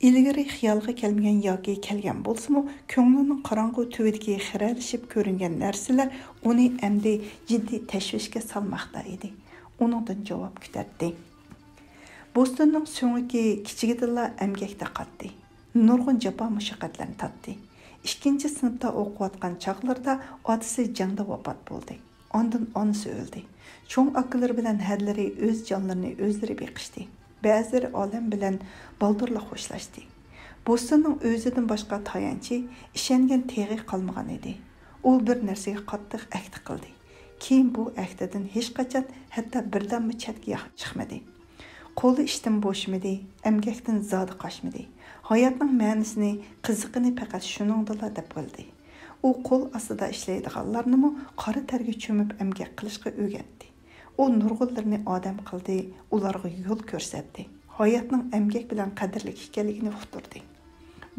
ئىلگىرى خىيالغا كەلمىگەن ياكى كەلگەن بولسىمۇ، كۆڭلىنىڭ قاراڭغۇ تۈۋىدىكى خىرەلىشىپ كۆرۈنگەن نەرسىلەر ئۇنى ئەمدى جىددىي تەشۋىشكە سالماقتا ئىدى. ئۇنىڭدىن جاۋاب كۈتەتتى. بوستوننىڭ سۆڭىكى كىچىكىدىنلا ئەمگەكتە قاتتى. نۇرغۇن جاپا-مۇشەققەتلەرنى تارتتى. ئىككىنچى سىنىپتا ئوقۇۋاتقان چاغلىرىدا ئاتىسى جەڭدە ۋاپات بولدى. ئاندىن ئانىسى ئۆلدى. چوڭ ئاكىلىرى بىلەن ھەرلىرى ئۆز جانلىرىنى ئۆزلىرى بېقىشتى. بەزىلىرى ئالەم بىلەن بالدۇرلا خوشلاشتى. بوستوننىڭ ئۆزىدىن باشقا تايانچى، ئىشەنگەن تېغى قالمىغان ئىدى. ئۇ بىر نەرسىگە قاتتىق ئەھدە قىلدى. كېيىن بۇ ئەھدىدىن ھېچقاچان، ھەتتا بىردەممۇ چەتكە يا-، چىقمىدى. قولى ئىشتىن بوشىمىدى، ئەمگەكتىن زادى قاچمىدى. ھاياتنىڭ مەنىسىنى، قىزىقىنى پەقەت شۇنىڭدىلا دەپ بىلدى. ئۇ قول ئاستىدا ئىشلەيدىغانلارنىمۇ قارا تەرگە چۆمۈپ ئەمگەك قىلىشقا ئۆگەتتى. ئۇ نۇرغۇنلىرىنى ئادەم قىلدى، ئۇلارغا يول كۆرسەتتى. ھاياتنىڭ ئەمگەك بىلەن قەدىرلىك ئىكەنلىكىنى ئۇقتۇردى.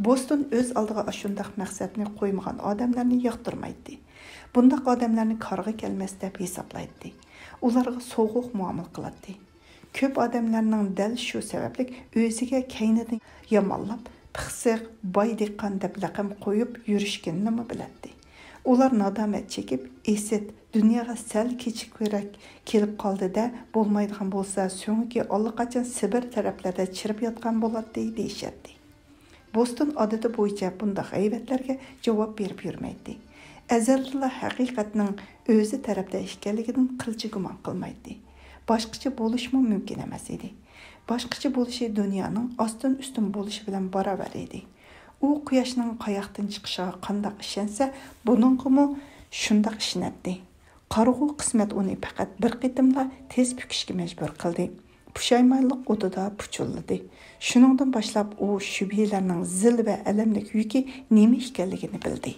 بوستون ئۆز ئالدىغا ئاشۇنداق مەقسەتنى قويمىغان ئادەملەرنى ياقتۇرمايتتى. بۇنداق ئادەملەرنى كارغا كەلمەس دەپ ھېسابلايتتى. ئۇلارغا سوغۇق مۇئامىلە قىلاتتى. كۆپ ئادەملەرنىڭ دەل شۇ سەۋەبلىك ئۆزىگە كەينىدىن يامانلاپ، پىخسىق، باي دېھقان دەپ لەقەم قويۇپ يۈرۈشكىنىنىمۇ بىلەتتى. ئۇلار نادامەت چېكىپ، ئىسىت، دۇنياغا سەل كېچىكىرەك كېلىپ قالدى-دە، بولمايدىغان بولسا سۆڭىكى ئاللىقاچان سىبىر تەرەپلەردە چىرىپ ياتقان بولاتتى، دېيىشەتتى. بوستون ئادىتى بويىچە بۇنداق غەيۋەتلەرگە جاۋاب بېرىپ يۈرمەيتتى. ئەزەلدىنلا ھەقىقەتنىڭ ئۆزى تەرەپتە ئىكەنلىكىدىن قىلچە گۇمان قىلمايتتى. باشقىچە بولۇشمۇ مۇمكىن ئەمەس ئىدى. باشقىچە بولۇشى دۇنيانىڭ ئاستىن-ئۈستۈن بولۇشى بىلەن باراۋەر ئىدى. ئۇ قۇياشنىڭ قاياقتىن چىقىشىغا قانداق ئىشەنسە، بۇنىڭغىمۇ شۇنداق ئىشىنەتتى. قارىغۇ قىسمەت ئۇنى پەقەت بىر قېتىملا تېز پۈكۈشكە مەجبۇر قىلدى. پۇشايمانلىق ئوتىدا پۇچۇللىدى. شۇنىڭدىن باشلاپ ئۇ شۈبھىلەرنىڭ زىل ۋە ئەلەملىك يۈكى نېمە ئىكەنلىكىنى بىلدى.